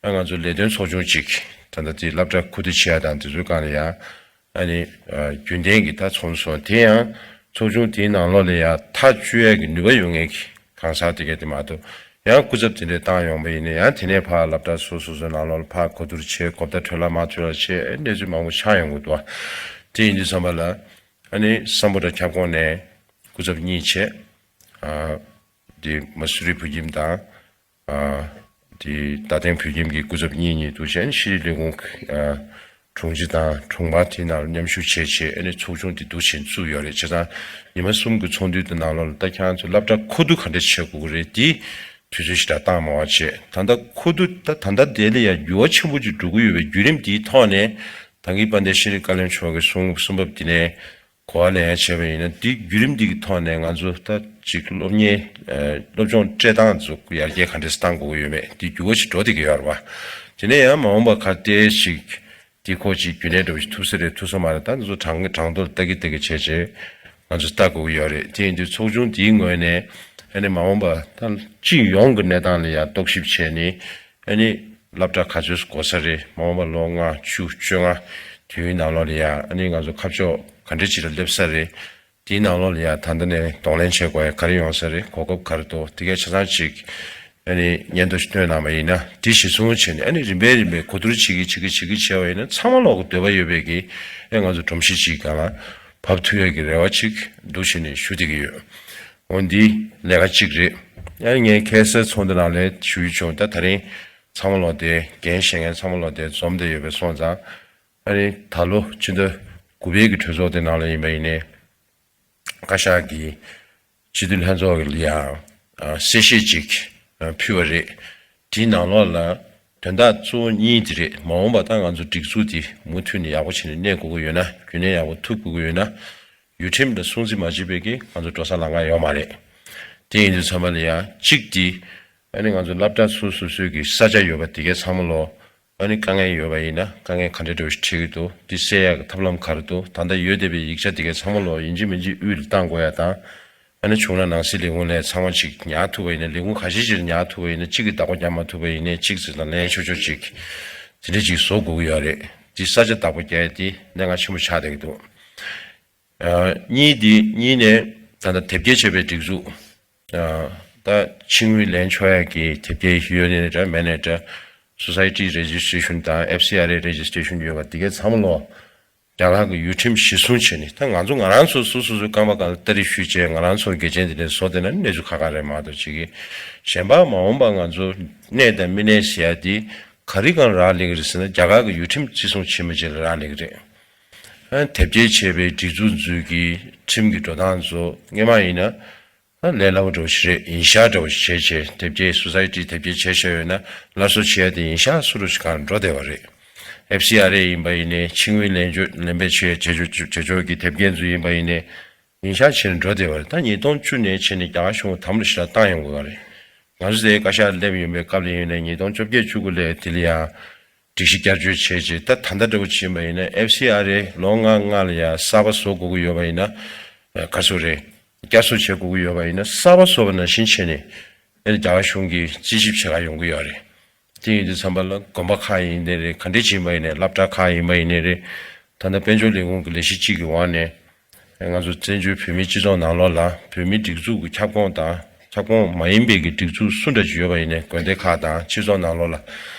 ང་ཚོ་ལས་དོན་ཚོགས་ཆུང་གཅིག་ད་ལྟ་དེ་སློབ་གྲྭ་ཁུ་བསྡུ་བྱེད་ཡ་དང་དེ་ཚོའི་སྒང་ལ་ཡ་ཨ་ནི་རྒྱུན་ལྡན་གྱི་ད་ཚོགས་འདུ་སོང་དེ་ཡང་ཚོགས་ཆུང་དེའི་ནང་ལོགས་ལ་ཡ་ཐག་གཅོད་ཡ་གི་ནུས་པ་ཡོད་མཁན་གྱི་གང་ཟག་དེ་གས་དེ་མ་གཏོགས་ཡང་སྐུ་ཚབ་དེ་འདྲས་བཏང་ཡོང་པ་ཡིན་ན་ཡང་དེ་ནས་ཕར་སློབ་གྲྭ་སོ་སོ་སོའི་ནང་ལོགས་ལ་ཕར་གོ་བསྡུར་བྱས་གོ་བརྡ་འཕྲོད་བརླག་མ་འཕྲོད་བརླག་བྱས་གནས་ཚུལ་མང་པོ་ཆགས་ཡོང་གི་འདུག་དེ་ཡིན་དུས་ཙམ་པ་ལ། ཨ་ནི་སམ་བྷོ་ཊ་ཁྱབ་ཁོངས་ནས་སྐུ་ཚབ་གཉིས་བྱས། ཨ། དེ་མ་སུ་རི་བོད་ཁྱིམ་དང་། ཨ། དེ་རྡ་སྟེང་བོད་ཁྱིམ་གྱི་སྐུ་ཚབ་གཉིས་གཉིས་འདུག་བྱས་ཨ་ནི་ཤེས་རིག་ལས་ཁུངས། ཨ། དྲུང་ཆེ་དང་དྲུང་འཕར་དེའི་ནང་ལ་མཉམ་ཞུགས་བྱས་བྱས་ཨ་ནི་ཚོགས་ཆུང་དེ་འདུག་བྱས་བཙུགས་ཡོད་རེད། བྱས་ཙང་ཉི་མ་གསུམ་གྱི་ཚོགས་འདུའི་དེ་ནང་ལོགས་ལ་ད་ཁྱེད་རང་ཚོ་སློབ་གྲྭ་མཁོ་བསྡུ་ག་འདྲ་བྱེད་དགོས་ཀྱི་རེད་དེ་དུས་ཚོད་ཞེ་དྲག་བཏང་མ་བ་བྱས། ད་ལྟ་མཁོ་བསྡུ་ད་ད་ལྟ་དེ་ལ་ཡང་འགྱུར་བ་ཆེན་པོ་ཅིག་འགྲོ་གི་ཡོད་པའི་བརྒྱུད་རིམ་དེའི་ཐོག་ནས་ད་གིན་དཔལ་ལྡན་ཤེས་རིག་བཀའ་བློན་མཆོག་གིས་གསུང་གསུང་བབ་དེ་ནས། གོ་བ་ལེན་ཡ་བྱས་པ་ཡིན་ན་འདི་བརྒྱུད་རིམ་འདི་གི་ཐོག་ནས་ང་ཚོ་ད་ཅིག་སློབ་གཉེར། ཨ། སློབ་སྦྱོང་སྤྲད་སྟངས་ཚོ་ཡར་རྒྱས་ག་འདྲས་བཏང་དགོས་ཀྱི་ཡོད་མེད་འདི་འགྱུར་བ་ཞིག་འགྲོ་བསྡད་ཀྱི་ཡོད་རེད་པ། དེ་ནས་ཡང་མ་འོངས་པ་ག་ཏེ་ཞིག་འདི་ཁོ་ཅིག་རྒྱུན་གནས་འདྲ་བོ་ཞིག་ཐུབ་ས་རེད་ཐུབ་ས་མ་རེད། ད་ང་ཚོ་གྲངས་གྲངས་ཐོ་ལ་ལྟ་གི་ལྟ་གི་བྱས་བྱས་ང་ཚོ་ལྟ་དགོས་ཀྱི་ཡོད་རེད། དེ་ཡིན་དུས་ཚོགས་ཆུང་འདིའི་ངོས་ནས་ཨ་ནི་མ་འོངས་པ་ད་སྤྱི་ཡོངས་ཀྱི་གནས་སྟངས་ལ་ཡང་རྟོག་ཞིབ་བྱས་ནས། ཨ་ནི་སློབ་གྲྭ་ག་ཚོད་དགོས་ས་རེད། མ་འོངས་པ་ལོ་ལྔ་བཅུ་བཅོ་ལྔ་དུས་ཡུན་ནང་ལོགས་ལ་ཡ་ཨ་ནི་ང་ཚོ་ཁ་ཕྱོགས་ག་འདྲ་ཅིག་ལ་སླེབས་ས་རེད། དེའི་ནང་ལོགས་ལ་ཡ་ད་ལྟ་ནས་གདོང་ལེན་བྱེད་དགོས་ཡ་ག་རེ་ཡོང་ས་རེད། གོ་སྐབས་ག་རེ་འདུག་དེ་གའི་ཆ་ཚང་ཅིག་ཨ་ནི་སྙན་ཐོ་ཞིག་བཏོན་གནང་བ་ཡིན་ན་དེ་གཞིར་བཟུང་བྱས་ནས་ཨ་ནི་རིམ་པས་རིམ་པས་གོ་བསྡུར་བྱེད་ཀྱི་བྱེད་ཀྱི་བྱེད་ཀྱི་བྱས་པ་ཡིན་ན་ཚང་མ་ལོག་གི་འདོད་པ་ཡོད་པའི་གི་ཨ་ང་ཚོ་སྒྲོམ་གཞི་ཅིག་སྒང་ལ་བབས་ཐུབ་ཡ་གི་རེ་བ་ཅིག་འདུག་བྱས་ནས་ཞུ་བསྡད་ཀྱི་ཡོད། འོ་འདི་ལས་ཀ་གཅིག་རེད། ཨ་ནི་ངས་ཁ་སང་ཚོགས་འདུ་ནང་ལ་ཞུ་ཡི་བྱུང་། ད་ད་རིང་ཚང་མ་ལོག་དེ་འགན་བཞེས་མཁན་ཚང་མ་ལོག་དེ་འཛོམས་བསྡད་ཡོད་པའི་སོང་ཙང་། ཨ་ནི་ད་ལོ་ཕྱི་ཟླ་དགུ་པའི་གི་གྲོས་ཚོགས་དེ་ནང་ལ་ཡིན་པ་ཡིན་ནའི། བཀའ་ཤག་གིས་སྤྱི་འཐུས་ལྷན་ཚོགས་ལ་ཡང་གསལ་བཤད་ཅིག་ཕུལ་བ་རེད། དེའི་ནང་ལོགས་ལ་དོན་དག་གཙོ་བོ་གཉིས་དེ་རེད། མ་འོངས་པ་ད་ང་ཚོ་སྒྲིག་འཛུགས་དེ་མུ་མཐུད་ནས་ཡག་པོ་བྱས་ནས་གནས་དགོས་ཀྱི་ཡོད་ན། རྒྱུན་གནས་ཡག་པོ་ཐུབ་དགོས་ཀྱི་ཡོད་ན། ཡུལ་ཁྲིམས་ལ་སྲུང་བརྩི་མ་བྱས་པའི་གི་ང་ཚོ་འགྲོ་ས་ལམ་ཁ་ཡོད་མ་རེད། དེ་ཡིན་དུས་ཚང་མ་ལ་ཡང་གཅིག་དེ་ཨ་ནི་ང་ཚོ་སློབ་གྲྭ་སོ་སོ་སོའི་གི་ས་ཆ་ཡོད་པ་དེ་གའི་ཚང་མ་ལོ་ཨ་ནི་དཀའ་ངལ་ཡོད་པ་ཡིན་ན་དཀའ་ངལ་ག་འདྲ་འདྲ་བོ་ཞིག་འཕྲད་ཀྱི་འདུག་འདི་སེལ་ཡག་གི་ཐབས་ལམ་ག་རེ་འདུག་ད་ལྟ་ཡོད་བསྡད་པའི་ཡིག་ཆ་དེ་གའི་ཚང་མ་ལོ་ཡིན་གཅིག་མིན་གཅིག་དབུས་ལ་བཏང་དགོས་ཡ་དང་། ཨ་ནི་བྱུང་ན་ནང་སྲིད་ལས་ཁུངས་ལ་ཚང་མ་ཅིག་ཉར་ཐུབ་པ་ཡིན་ན། ལས་ཁུངས་ཁ་ཤས་ཅིག་ཉར་ཐུབ་པ་ཡིན་ན་གཅིག་གིས་བདག་པོ་རྒྱག་མ་ཐུབ་པ་ཡིན་ན་གཅིག་ཅིག་དང་ལེན་ཆོག་ཆོག་ཅིག་དེ་འདྲ་ཅིག་བཟོ་དགོས་ཀྱི་ཡོད་རེད། འདི་ས་ཆ་བདག་པོ་རྒྱག་ཡ་དེ་གནད་འགག་ཆེན་པོ་ཆགས་བསྡད་ཀྱི་འདུག་ཨ། གཉིས་དེ་གཉིས་ནས་ད་ལྟ་དེབ་སྐྱེལ་བྱས་པའི་སྒྲིག་འཛུགས། ཨ། ད་ཕྱི་དངུལ་ལེན་ཆོག་ཡ་གི་དེབ་སྐྱེལ་ཡོད་ནའི་འདྲ་མེད་ནའི་འདྲ། Society Registration་དང་F C R A Registration་ཡོད་པ་དེ་གའི་ཚང་མ་ལོ། རྒྱ་གར་གྱི་ཡུལ་ཁྲིམས་གཞིར་བཟུང་བྱས་ནས། ད་ང་ཚོ་ང་རང་ཚོ་སོ་སོ་སོའི་རྐང་པ་སྒང་ལ་སྟ་རེ་གཞུས་བྱས་ང་རང་ཚོ་དགེ་ཆེན་དེ་འདྲ་བཟོ་བསྡད་ན་གནས་ཚུལ་ཁག་ཁག་རེད་མ་གཏོགས་ཅིག་གི། གཞན་པ་མ་འོངས་པ་ང་ཚོ་གནས་དང་མི་གནས་ཟེར་ཡ་དེ་ག་རེ་སྒང་རག་ལས་ཀྱི་རེད་ཟེར་ན། རྒྱ་གར་གྱི་ཡུལ་ཁྲིམས་བརྩི་སྲུང་བྱེད་མི་བྱེད་ལ་རག་ལས་ཀྱི་རེད། ཨ། དེབ་སྐྱེལ་བྱས་པའི་སྒྲིག་འཛུགས་ཚོའི་གི་ཁྲིམས་ཀྱི་འགྲོ་སྟངས་ཚོ་སྔོན་མ་ཡིན་ན། ད་ལས་སླ་པོ་འདྲ་བོ་ཞིག་རེད། ཡིན་ཤག་འདྲ་བོ་ཞིག་བྱས་བྱས་དེབ་སྐྱེལ། Society་དེབ་སྐྱེལ་བྱས་བྱས་ཡོད་ན་སླར་གསོ་བྱེད་ཡ་དེ་ཡིན་ཤག་སུ་རུ་ཞིག་གང་འགྲོ་བསྡད་པ་རེད། ཨེཕ་སི་ཨར་ཨེ་ཡིན་པ་ཡིན་ནའི་ཕྱི་དངུལ་ལེན་སྤྱོད་ལེན་པའི་ཆེད་བྱེད་ཕྱོགས་བྱེད་ཕྱོགས་ཀྱི་དེབ་སྐྱེལ་ཚུལ་ཡིན་པ་ཡིན་ནའི། ཉིན་ཤར་བྱས་ནས་འགྲོ་བསྡད་པ་རེད། ད་ཉིས་སྟོང་བཅུ་ནས་བྱས་ནས་རྒྱ་གར་གཞུང་གིས་དམ་ལ་ཞེ་དྲག་བཏང་ཡོང་དགོས་པ་རེད། ང་ཚོ་དེའི་བཀའ་ཤག་སླེབས་ཡོང་པའི་སྐབས་ལ་ཡིན་ནའི་ཉིས་སྟོང་བཅོ་བརྒྱད་བཅུ་དགུ་ལ་དེ་ལ་ཡང་སྒྲིག་གཞི་བསྐྱར་བཅོས་བྱས་རྗེས། ད་ད་ལྟ་འདྲ་པོ་བྱས་པ་ཡིན་ན་ཨེཕ་སི་ཨར་ཨེ་ལོ་ལྔ་ལྔ་ལ་ཡང་གསར་པ་བཟོ་དགོས་ཀྱི་ཡོད་པ་ཡིན་ན། ག་ཚོད་རེད། བསྐྱར་གསོ་བྱེད་དགོས་ཀྱི་ཡོད་པ་ཡིན་ན་གསར་པ་བཟོ་བ་ནང་བཞིན་བྱས་ནས་ཨེ་རྒྱ་གར་གཞུང་གིས་རྩིས་ཞིབ་བྱེད་ག་ཡོང་གི་ཡོད་རེད། དེ་ཡིན་དུས་ཙམ་པ་ལ་དགོན་པ་ཁག་ཡིན་ནའི་རེད། ག་འདྲ་ཅིག་ཡིན་པ་ཡིན་ནའི་སློབ་གྲྭ་ཁག་ཡིན་པ་ཡིན་ནའི་རེད། ད་ལྟ་དཔལ་འབྱོར་ལས་ཁུངས་ཀྱི་ལས་གཞི་གཅིག་གི་འོག་ནས་ང་ཚོ་བཙན་བྱོལ་བོད་མིའི་སྤྱི་ཚོགས་ནང་ལོགས་ལ་བོད་མིའི་སྒྲིག་འཛུགས་ཀྱི་ཁྱབ་ཁོངས་དང་ཁྱབ་ཁོངས་མ་ཡིན་པའི་གི་སྒྲིག་འཛུགས་སུ་འདྲ་ཅིག་ཡོད་པ་ཡིན་ནའི་དགོན་སྡེ་ཁག་དང་སྤྱི་ཚོགས་ནང་ལོགས་ལ་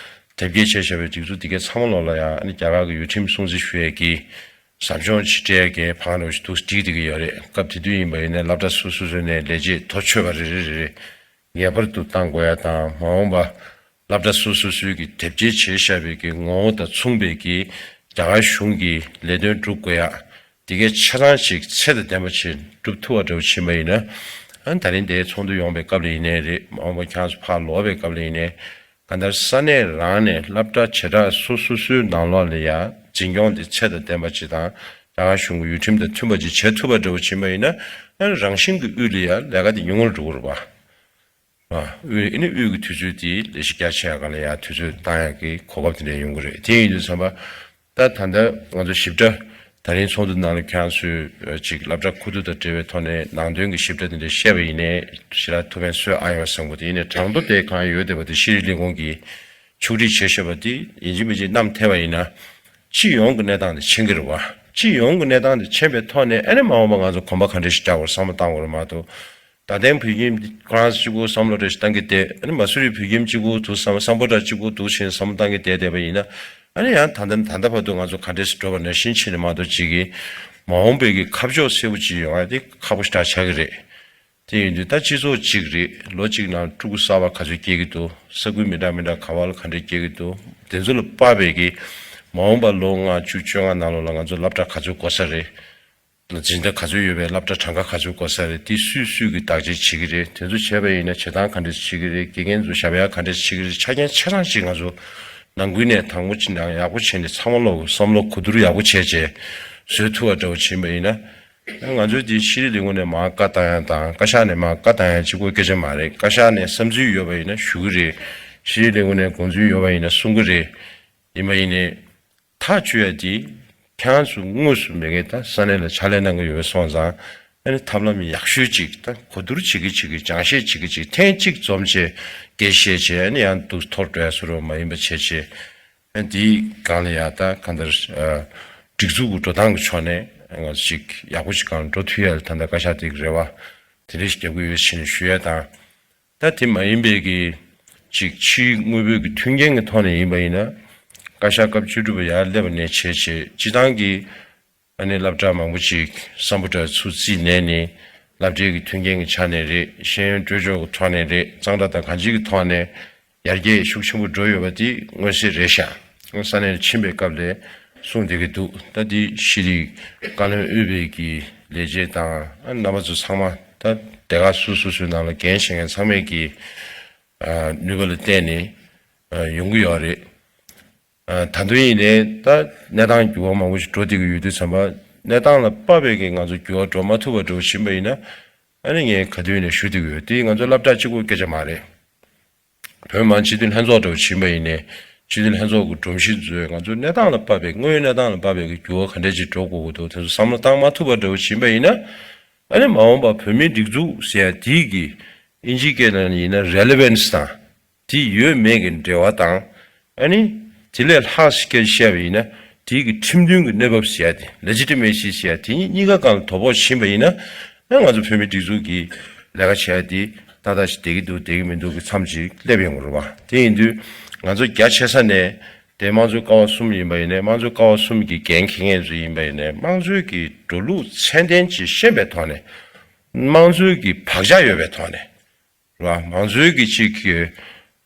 དེབ་སྐྱེལ་བྱས་བཞག་པའི་སྒྲིག་འཛུགས་དེ་གའི་ཚང་མ་ལོགས་ལ་ཡང་ཨ་ནི་རྒྱ་གར་གྱི་ཡུལ་ཁྲིམས་སྲུང་བརྩི་ཞུ་ཡས་ཀྱི་ཟབ་སྦྱོང་ཅིག་སྤྲད་ཡས་ཀྱི་བང་རིམ་ཞིག་འདུག་སྒྲིག་བསྡད་ཀྱི་ཡོད་རེད། སྐབས་དེ་དུས་ཡིན་པ་ཡིན་ནའི་སློབ་གྲྭ་སོ་སོ་སོ་ནས་ལས་བྱེད་མཐོ་ཆོད་པ་རེ་རེ་རེ་རེ་ངེས་པར་དུ་བཏང་དགོས་ཡ་དང་། མ་འོངས་པ་སློབ་གྲྭ་སོ་སོ་སོའི་གི་དེབ་སྐྱེལ་བྱས་བཞག་པའི་གི་ངོ་བོ་དང་མཚུངས་པའི་གི་རྒྱ་གར་གཞུང་གི་ལས་དོན་སྒྲུབ་དགོས་ཡ་དེ་གའི་ཆ་ཚང་ཞིག་ཚད་དང་ལྡན་པ་ཞིག་སྒྲུབ་ཐུབ་པ་འདྲ་བོ་ཕྱིན་པ་ཡིན་ན། ཨ་ནི་ད་རིང་དེའི་ཚོགས་འདུ་ཡོང་བའི་སྐབས་ལ་ཡིན་ནའི་རེད། མ་འོངས་པ་ཁྱེད་རང་ཚོ་ཕར་ལོག་པའི་སྐབས་ལ་ཡིན་ནའི་གང་ལྟར་ས་གནས་རང་ནས་སློབ་གྲྭ་བྱེ་བྲག་སོ་སོ་སོའི་ནང་ལོགས་ལ་ཡ་འཛིན་སྐྱོང་དེ་ཚད་དང་ལྡན་པ་ཅིག་དང་རྒྱ་གར་གཞུང་གི་ཡུལ་ཁྲིམས་དང་མཐུན་པ་ཅིག་བྱེད་ཐུབ་པ་འདྲ་བོ་ཕྱིན་པ་ཡིན་ན། ཨ་ནི་རང་བཞིན་གྱི་དབུས་ལ་ཡ་ལས་ཀ་དེ་ཉུང་ངུར་འགྲོ་གི་རེད་པ། ཨ་དབུས་ཨ་ནི་དབུས་ཀྱི་དུས་ཚོད་དེ་ལས་གཞི་རྒྱ་ཆེ་ཡ་ག་ལ་ཡ་དུས་ཚོད་བཏང་ཡ་གི་གོ་སྐབས་དེ་འདྲ་ཡོང་གི་རེད། དེ་ཡིན་དུས་ཙམ་པ། ད་ད་ལྟ་ང་ཚོ་ཞིབ་ཕྲ་ད་རིང་ཚོགས་འདུ་ནང་ལ་ཁྱེད་རང་ཚོས་ཅིག་སློབ་གྲྭ་ཁུ་བསྡུ་དང་འབྲེལ་བའི་ཐོག་ནས་ནང་དོན་གྱི་ཞིབ་ཕྲ་དེ་འདྲ་བཤད་པ་ཡིན་ནའི་ཞེ་དྲག་ཐུགས་ཕན་གསོས་ཨ་ཡོང་བསམ་གི་འདུག་ཡིན་ནའི་དྲང་པོ་དེ་གང་ཡོད་བསྡད་པ་དེ་ཤེས་རིག་ལས་ཁུངས་ཀྱིས་ཕྱོགས་སྒྲིག་བྱས་བཞག་པ་དེ་ཡིན་གཅིག་མིན་གཅིག་བསྣམས་ཐེབས་པ་ཡིན་ན། སྤྱི་ཡོངས་ཀྱི་གནས་སྟངས་དེ་མཁྱེན་གྱི་རེད་པ། སྤྱི་ཡོངས་ཀྱི་གནས་སྟངས་དེ་མཁྱེན་པའི་ཐོག་ནས་ཨ་ནི་མ་འོངས་པ་ང་ཚོ་གོམ་པ་ག་འདྲ་ཞིག་རྒྱག་དགོས་བསམ་བློ་བཏང་དགོས་རེད་མ་གཏོགས། ད་ལྟའི་བོད་ཁྱིམ་ཁོ་རང་ཚོ་གཅིག་པོ་བསམ་བློ་རེ་ཞིག་བཏང་གི་བསྡད། ཨ་ནི་མ་སུ་རི་བོད་ཁྱིམ་གཅིག་པོ་འདུག་བསམ། སམ་བྷོ་ཊ་གཅིག་པོ་འདུག་བྱས་བསམ་བློ་བཏང་གི་བསྡད་བསྡད་པ་ཡིན་ན། ཨ་ནི་ཡང་ད་ལྟ་ད་ལྟ་བར་དུ་ང་ཚོ་ག་འདྲས་སུ་འགྲོ་བ་ནང་བཞིན་བྱས་ནས་མ་གཏོགས་ཅིག་གིས་མ་འོངས་པའི་གི་ཁ་ཕྱོགས་གསལ་པོ་ཅིག་ཡོང་ཡ་དེ་ཁག་པོ་ཞེ་དྲག་ཆགས་ཀྱི་རེད། དེ་ཡིན་དུས་ད་སྤྱི་ཚོགས་གཅིག་རེད། ལོ་གཅིག་ནང་ཕྲུ་གུ་གསར་པ་ག་ཚོད་སྐྱེ་གི་འདུག་ས་ཁུལ་མི་འདྲ་མི་འདྲ་ག་བ་ལ་ག་འདྲས་སྐྱེ་གི་འདུག་དེ་ཚོ་ལ་དཔག་པའི་གི་མ་འོངས་པ་ལོ་ལྔ་བཅུ་བཅོ་ལྔ་ནང་ལོགས་ལ་ང་ཚོ་སློབ་གྲྭ་ག་ཚོད་དགོས་ས་རེད། འཛིན་གྲྭ་ག་ཚོད་ཡོད་པའི་སློབ་གྲྭ་གྲངས་ཀ་ག་ཚོད་དགོས་ས་རེད། དེ་སུས་སུས་ཀྱིས་བདག་གཅེས་བྱེད་ཀྱི་རེད། དེ་ཚོ་བྱས་པ་ཡིན་ན་བྱེད་སྟངས་ག་འདྲས་བྱེད་ཀྱི་རེད། དགེ་རྒན་ཚོ་ཞབས་ཡག་ག་འདྲས་བྱེད་ཀྱི་རེད། ཆ་རྐྱེན་ཆ་ཚང་ཞིག་ང་ཚོ་ནང་ཁུལ་ནས་དང་པོ་ཅིག་ནང་ཡག་པོ་བྱས་ནས་ཚང་མ་ལོག་བསམ་བློ་གོ་བསྡུར་ཡག་པོ་བྱས་བྱས་བཟོས་ཐུབ་པ་འདྲ་བོ་བྱས་པ་ཡིན་ན། ང་ཚོའི་དེ་ཤེས་རིག་ལས་ཁུངས་ནས་མར་བཀའ་བཏང་ཡ་དང་བཀའ་ཤག་ནས་མར་བཀའ་བཏང་ཡ་གཅིག་པོ་སྐད་ཆ་མ་རེད། བཀའ་ཤག་ནས་བསམ་ཚུལ་ཡོད་པ་ཡིན་ན་ཞུ་གི་རེད། ཤེས་རིག་ལས་ཁུངས་ནས་དགོངས་ཚུལ་ཡོད་པ་ཡིན་ན་གསུང་གི་རེད། ཡིན་པ་ཡིན་ནའི། ཐག་གཅོད་ཡ་དེ་ཁྱེད་རང་ཚོ་དངོས་སུ་མེད་མཁན་ད་ས་གནས་ལ་ཕྱག་ལས་གནང་གི་ཡོད་པ་སོང་ཙང་། ཨ་ནི་ཐབས་ལམ་ཡག་ཤོས་ཅིག་ད་གོ་བསྡུར་བྱེད་ཀྱི་བྱེད་ཀྱི་སྦྱང་བཤད་བྱེད་ཀྱི་བྱེད་ཀྱི་ཐེངས་གཅིག་འཛོམས་བྱས་སྐད་བཤད་བྱས། ཨ་ནི་ཡང་འདུག་འཐོར་འགྲོ་ཡ་བཟོ་འདྲ་མ་ཡིན་པ་བྱས་བྱས། ཨ་ནི་དེའི་སྒང་ལ་ཡ་ད་གང་ལྟར་ཨ་སྒྲིག་འཛུགས་ཀྱི་འགྲོ་སྟངས་ཀྱི་ཕྱོགས་ནས་ང་ཚོ་ཅིག་ཡག་པོ་ཅིག་སྒང་འགྲོ་ཐུབ་ཡ་ལ་ད་ལྟ་བཀའ་ཤག་དེ་གི་རེ་བ་དེ་འདྲ་ཞིག་རྒྱབ་ཀྱི་ཡོད་ཟེར་ནས་ཞུ་ཡ་དང་། ད་དེ་མ་ཡིན་པའི་གི་ཅིག་ཕྱིའི་དངོས་པོའི་གི་མཐུན་རྐྱེན་གི་ཐོག་ནས་ཡིན་པ་ཡིན་ན། བཀའ་ཤག་སྐབས་བཅུ་དྲུག་པ་ཡར་སླེབས་པ་ནས་བྱས་བྱས་སྤྱི་བཏང་གི་ཨ་ནི་སློབ་གྲྭ་མང་པོ་ཅིག་སམ་བྷོ་ཊ་ཚུར་རྩིས་ལེན་ནས་སློབ་གྲྭའི་གི་མཐུན་རྐྱེན་གི་ཆ་ནས་རེད། ཤེས་ཡོན་སྤྲོད་ཕྱོགས་གི་ཐོག་ནས་རེད། གཙང་སྦྲ་དང་གང་ཅིའི་གི་ཐོག་ནས་ཡར་རྒྱས་ཤུགས་ཆེན་པོ་འགྲོ་ཡོད་པ་དེ་མངོན་གསལ་རེད་ཤག་ས་གནས་ལ་ཕྱིན་པའི་སྐབས་ལ་གསུངས་བསྡད་ཀྱི་འདུག་ད་འདི་ཤེས་རིག་བཀའ་བློན་དབུས་པའི་གི་ལས་བྱེད་དང་ཨ་རྣམ་པ་ཚོ་ཚང་མ་ད་སྡེ་ཁག་སོ་སོ་སོའི་ནང་ལ་འགན་བཞེས་མཁན་ཚང་མས་ཀྱི་ཨ་ནུས་པ་ལ་བརྟེན་ནས་ཨ་ཡོང་གི་ཡོད་རེད། ཨ་ད་དུང་ཡིན་ནའི་ད་གནས་སྟངས་འགྱུར་བ་མང་པོ་ཞིག་འགྲོ་བསྡད་ཀྱི་ཡོད་དུས་ཙམ་པ། གནས་སྟངས་ལ་དཔག་པའི་གི་ང་ཚོ་འགྱུར་བ་འགྲོ་མ་ཐུབ་པ་འདྲ་བོ་ཕྱིན་པ་ཡིན་ན། ཨ་ནི་ངས་ག་དུས་ནས་ཞུ་བསྡད་ཀྱི་ཡོད། དེ་ང་ཚོ་སློབ་གྲྭ་གཅིག་པོའི་སྐད་ཆ་མ་རེད། བོད་མི་མང་སྤྱི་འཐུས་ལྷན་ཚོགས་འདྲ་བོ་ཕྱིན་པ་ཡིན་ནའི་སྤྱི་འཐུས་ལྷན་ཚོགས་ཀྱི་སྒྲོམ་གཞི་ཚོས་ང་ཚོའི་གནས་སྟངས་ལ་དཔག་པའི་དངོས་ཡོད་གནས་སྟངས་ལ་དཔག་པའི་གི་འགྱུར་བ་ག་འདྲ་ཅིག་འགྲོ་དགོས་ཀྱི་འདུག་དེ་ཚོ་བསམ་བློ་བཏང་མ་ཐུབ་པ་འདྲ་བོ་ཕྱིན་པ་ཡིན་ན། ཨ་ནི་མ་འོངས་པ་བོད་མིའི་སྒྲིག་འཛུགས་ཟེར་ཡ་དེའི་གི་ཨིན་ཇིའི་སྐད་ནང་ཡིན་ན་relevance་དང་དེ་ཡོད་མེད་ཀྱི་འབྲེལ་བ་དང་། ཨ་ནི་དེ་ལས་ལྷག་ཞིག་སྐད་བཤད་པ་ཡིན་ན་དེའི་གི་ཁྲིམས་མཐུན་གྱི་གནས་བབ་ཟེར་ཡ་དེ་legitimacy་ཟེར་ཡ་དེ་གཉིས་གཉིས་ཀ་སྒང་ལ་དོ་ཕོག་ཕྱིན་པ་ཡིན་ན། ཨ་ང་ཚོ་བོད་མིའི་སྒྲིག་འཛུགས་ཀྱི་ལས་ཀ་བྱེད་ཡ་དེ་ཏག་ཏག་ཞིག་བསྡད་ཀྱི་འདུག་བསྡད་ཀྱི་མི་འདུག་གི་མཚམས་ཅིག་སླེབས་ཡོང་གི་རེད་བ། དེ་ཡིན་དུས་ང་ཚོ་རྒྱ་ཆེ་ས་ནས་དེ་དམངས་གཙོའི་ཀ་བ་གསུམ་ཡིན་པ་ཡིན་ནའི་དམངས་གཙོའི་ཀ་བ་གསུམ་གྱི་འགན་འཁྱེར་མཁན་ཚོ་ཡིན་པ་ཡིན་ནའི་དམངས་གཙོའི་གི་འགྲོ་ལུགས་ཚད་ལྡན་ཅིག་ཤེས་པའི་ཐོག་ནས། དམངས་གཙོའི་གི་བག་ཆགས་ཡོད་པའི་ཐོག་ནས། རེད་བ། མང་གཙོའི་གི་གཅིག་གི་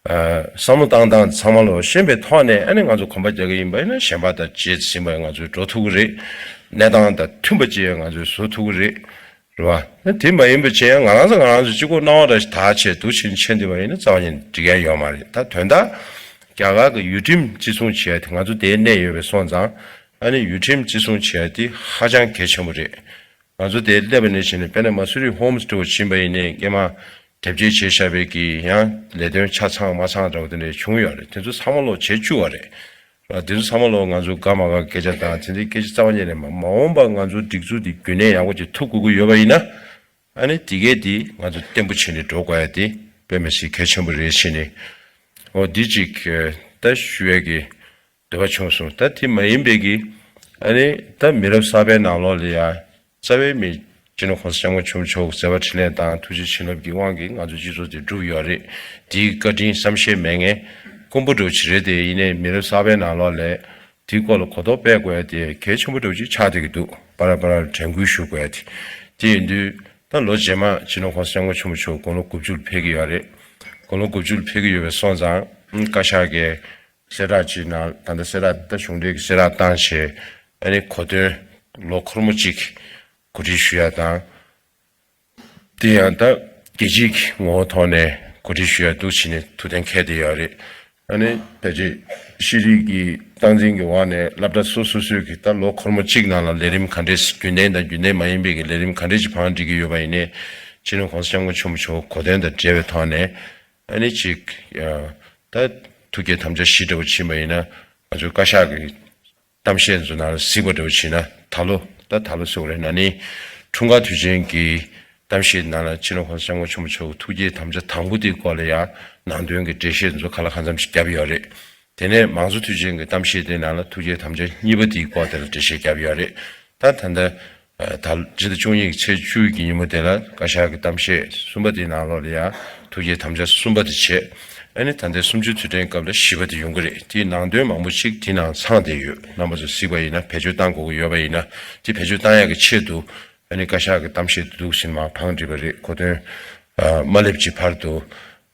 ཨ་བསམ་བློ་བཏང་སྟངས་ཚང་མ་ལོ་ཤེས་པའི་ཐོག་ནས། ཨ་ནི་ང་ཚོ་གོམ་པ་རྒྱག་གི་ཡིན་པ་ཡིན་ན་གཞན་པ་དང་རྗེས་ཟིན་པ་ང་ཚོས་འགྲོ་ཐུབ་ཀྱི་རེད། གནས་སྟངས་དང་མཐུན་པ་ཅིག་ང་ཚོས་བཟོ་ཐུབ་ཀྱི་རེད། རེད་བ། དེ་མ་ཡིན་པ་བྱས་ཡང་ང་རང་ཚོ་ང་རང་ཚོ་གཅིག་པོ་སྣང་བ་འདྲ་ཞིག་དག་བྱས་འདུག་ཕྱིན་ཕྱིན་བསྡད་པ་ཡིན་ན་རྩ་བ་ཉིད་འགྲིག་ཡ་ཡོད་མ་རེད། ད་དོན་དག་ རྒྱ་གར་གྱི་ཡུལ་ཁྲིམས་བརྩི་སྲུང་བྱེད་ཡ་དེ་ང་ཚོ་དེའི་གནད་ཡོད་པའི་སོང་ཙང་། ཨ་ནི་ཡུལ་ཁྲིམས་བརྩི་སྲུང་བྱེད་ཡ་དེ་ཧ་ཅང་གལ་ཆེན་པོ་རེད། ང་ཚོ་དེ་སླེབས་པ་ནས་བྱས་ནས་དཔེར་ན་མ་སུ་རི་ཧོམ་སི་འདྲ་བོ་ཕྱིན་པ་ཡིན་ནའི་སྔོན་མ་དེབ་སྐྱེལ་བྱས་བཞག་པའི་གི་ཡང་ལས་དོན་ཆ་ཚང་མ་ཚང་འདྲ་བོ་དེ་འདྲ་བྱུང་ཡོད་རེད། དེ་ཚོ་ཚང་མ་ལོག་བྱེད་བཅུག་པ་རེད། ཨ། དེ་ཚོ་ཚང་མ་ལོག་ང་ཚོ་དགའ་མ་དགའ་སྐད་ཆ་དང་དེ་འདྲའི་སྐད་ཆ་རྩ་བ་ཉིད་ནས་མ། མ་འོངས་པ་ང་ཚོ་སྒྲིག་འཛུགས་འདི་རྒྱུན་གནས་ཡག་པོ་ཅིག་ཐུབ་དགོས་ཀྱི་ཡོད་པ་ཡིན་ན། ཨ་ནི་དེ་གས་དེ་ང་ཚོ་བརྟན་པོ་བྱས་ནས་འགྲོ་དགོས་ཡ་དེ་དཔེ་མི་སྲིད་གལ་ཆེན་པོ་རེད་བྱས་ནས། འོ་འདི་གཅིག་ད་ཞུ་ཡ་གི་འདོད་པ་བྱུང་སོང་། ད་དེ་མ་ཡིན་པའི་གི། ཨ་ནི་ད་མི་རབས་གསར་པའི་ནང་ལོགས་ལ་ཡ་རྩ་བའི་མི་སྤྱི་ནོར་༸གོང་ས་༸སྐྱབས་མགོན་ཆེན་པོ་མཆོག་གི་མཛད་པ་འཕྲིན་ལས་དང་ཐུགས་རྗེ་བྱིན་རླབས་ཀྱི་དབང་གིས་ང་ཚོ་སྤྱི་ཚོགས་དེ་གྲུབ་ཡོད་རེད། དེའི་བཀའ་དྲིན་བསམ་ཤེས་མེད་མཁན་དཀོན་པོ་འདྲ་བོ་ཅིག་རེད་དེ། ཡིན་ནའི་མི་རབས་གསར་པའི་ནང་ལོགས་ལ་དེའི་སྐོར་ལ་གོ་རྟོགས་སྤེལ་དགོས་ཡ་དེ་གལ་ཆེན་པོ་འདྲ་བོ་ཅིག་ཆགས་བསྡད་ཀྱི་འདུག་པ་ར་པ་ར་དྲན་སྐུལ་ཞུ་དགོས་ཡ་དེ། དེ་ཡིན་དུས་ད་ལོ་རྗེས་མ་སྤྱི་ནོར་༸གོང་ས་༸སྐྱབས་མགོན་ཆེན་པོ་མཆོག་དགུང་ལོ་དགུ་བཅུ་ལ་ཕེབས་ཀྱི་ཡོད་རེད། དགུང་ལོ་དགུ་བཅུ་ལ་ཕེབས་ཀྱི་ཡོད་པའི་སོང་ཙང་། ཨ། བཀའ་ཤག་གིས་གསལ་བསྒྲགས་ཅིག་ནང་། ད་ལྟ་གསལ་བསྒྲགས་ད་གཞུང་འབྲེལ་གྱི་གསལ་བསྒྲགས་བཏང་བྱས། ཨ་ནི་གོ་སྟོན་ལོ་འཁོར་མོ་གཅིག་གོ་སྒྲིག་ཞུ་ཡ་དང་། དེ་ཡང་ད་རྒྱལ་སྤྱིའི་ངོ་བོ་ཐོག་ནས་གོ་སྒྲིག་ཞུ་ཡ་འདུག་བྱས་ནས་ཐུགས་གཏན་འཁེལ་བསྡད་ཡོད་རེད། ཨ་ནི་ཕལ་ཆེར་ཤེས་རིག་གི་སྟངས་འཛིན་གྱི་འོག་ནས་སློབ་གྲྭ་སོ་སོ་སོའི་གི་ད་ལོ་འཁོར་མོ་གཅིག་ནང་ལ་ལས་རིམ་ག་འདྲས། རྒྱུན་གནས་དང་རྒྱུན་གནས་མ་ཡིན་པའི་གི་ལས་རིམ་ག་འདྲས་ཅིག་བང་སྒྲིག་གི་ཡོད་པ་ཡིན་ནའི། སྤྱི་ནོར་༸གོང་ས་༸སྐྱབས་མགོན་ཆེན་པོ་མཆོག་གོ་སྟོན་དང་འབྲེལ་བའི་ཐོག་ནས། ཨ་ནི་ཅིག་ཡ་ད་ཐུགས་བསྐྱེད་དམ་བཅའ་བཞི་འདྲ་བོ་ཕྱིན་པ་ཡིན་ན། ང་ཚོའི་བཀའ་ཤག་གི་གཏམ་བཤད་ཚོ་ནང་ལ་གཟིགས་པ་འདྲ་བོ་བྱས་ན། ད་ལོ། ད་ད་ལོ་ཟེར་བ་རེད། ན་ནིང་འཁྲུངས་སྐར་དུས་ཆེན་གྱི་གཏམ་བཤད་ནང་ལ་སྤྱི་ནོར་༸གོང་ས་༸སྐྱབས་མགོན་ཆེན་པོ་མཆོག་གི་ཐུགས་བསྐྱེད་དམ་བཅའ་དང་པོ་དེའི་སྐོར་ལ་ཡང་ནང་དོན་གྱི་འགྲེལ་བཤད་ཚོ་ག་ལ་གང་འཚམ་ཞིག་བརྒྱབ་ཡོད་རེད། དེ་ནས་མང་གཙོ་དུས་ཆེན་གྱི་གཏམ་བཤད་དེའི་ནང་ལ་ཐུགས་བསྐྱེད་དམ་བཅའ་གཉིས་པ་དེའི་སྐོར་དེ་ལ་འགྲེལ་བཤད་བརྒྱབ་ཡོད་རེད། ད་ད་ལྟ་ཨ། ད་སྤྱི་ཟླ་བཅུ་གཉིས་ཀྱི་ཚེས་བཅུ་གི་ཉིན་མོ་དེ་ལ་བཀའ་ཤག་གི་གཏམ་བཤད་གསུམ་པ་དེའི་ནང་ལོགས་ལ་ཡང་ཐུགས་བསྐྱེད་དམ་བཅའ་གསུམ་པ་དེ་བྱས། ཨ་ནི་ད་ལྟའི་གསུམ་བཅུའི་དུས་དྲན་སྐབས་ལ་བཞི་པ་དེ་ཡོང་གི་རེད། དེའི་ནང་དོན་མང་པོ་ཞིག་དེའི་ནང་ཚང་བསྡད་ཡོད། རྣམ་པ་ཚོ་གཟིགས་པ་ཡིན་ན། བེད་སྤྱོད་བཏང་དགོས་ཀྱི་ཡོད་པ་ཡིན་ན། དེ་བེད་སྤྱོད་བཏང་ཡག་གི་ཆེད་དུ། ཨ་ནི་བཀའ་ཤག་གི་གཏམ་བཤད་དེ་འདུག་ཟིན་མ་བང་བསྒྲིགས་པ་རེད། གོ་སྟོན་ཨ་མ་སླེབས་ཀྱི་བར་དུ།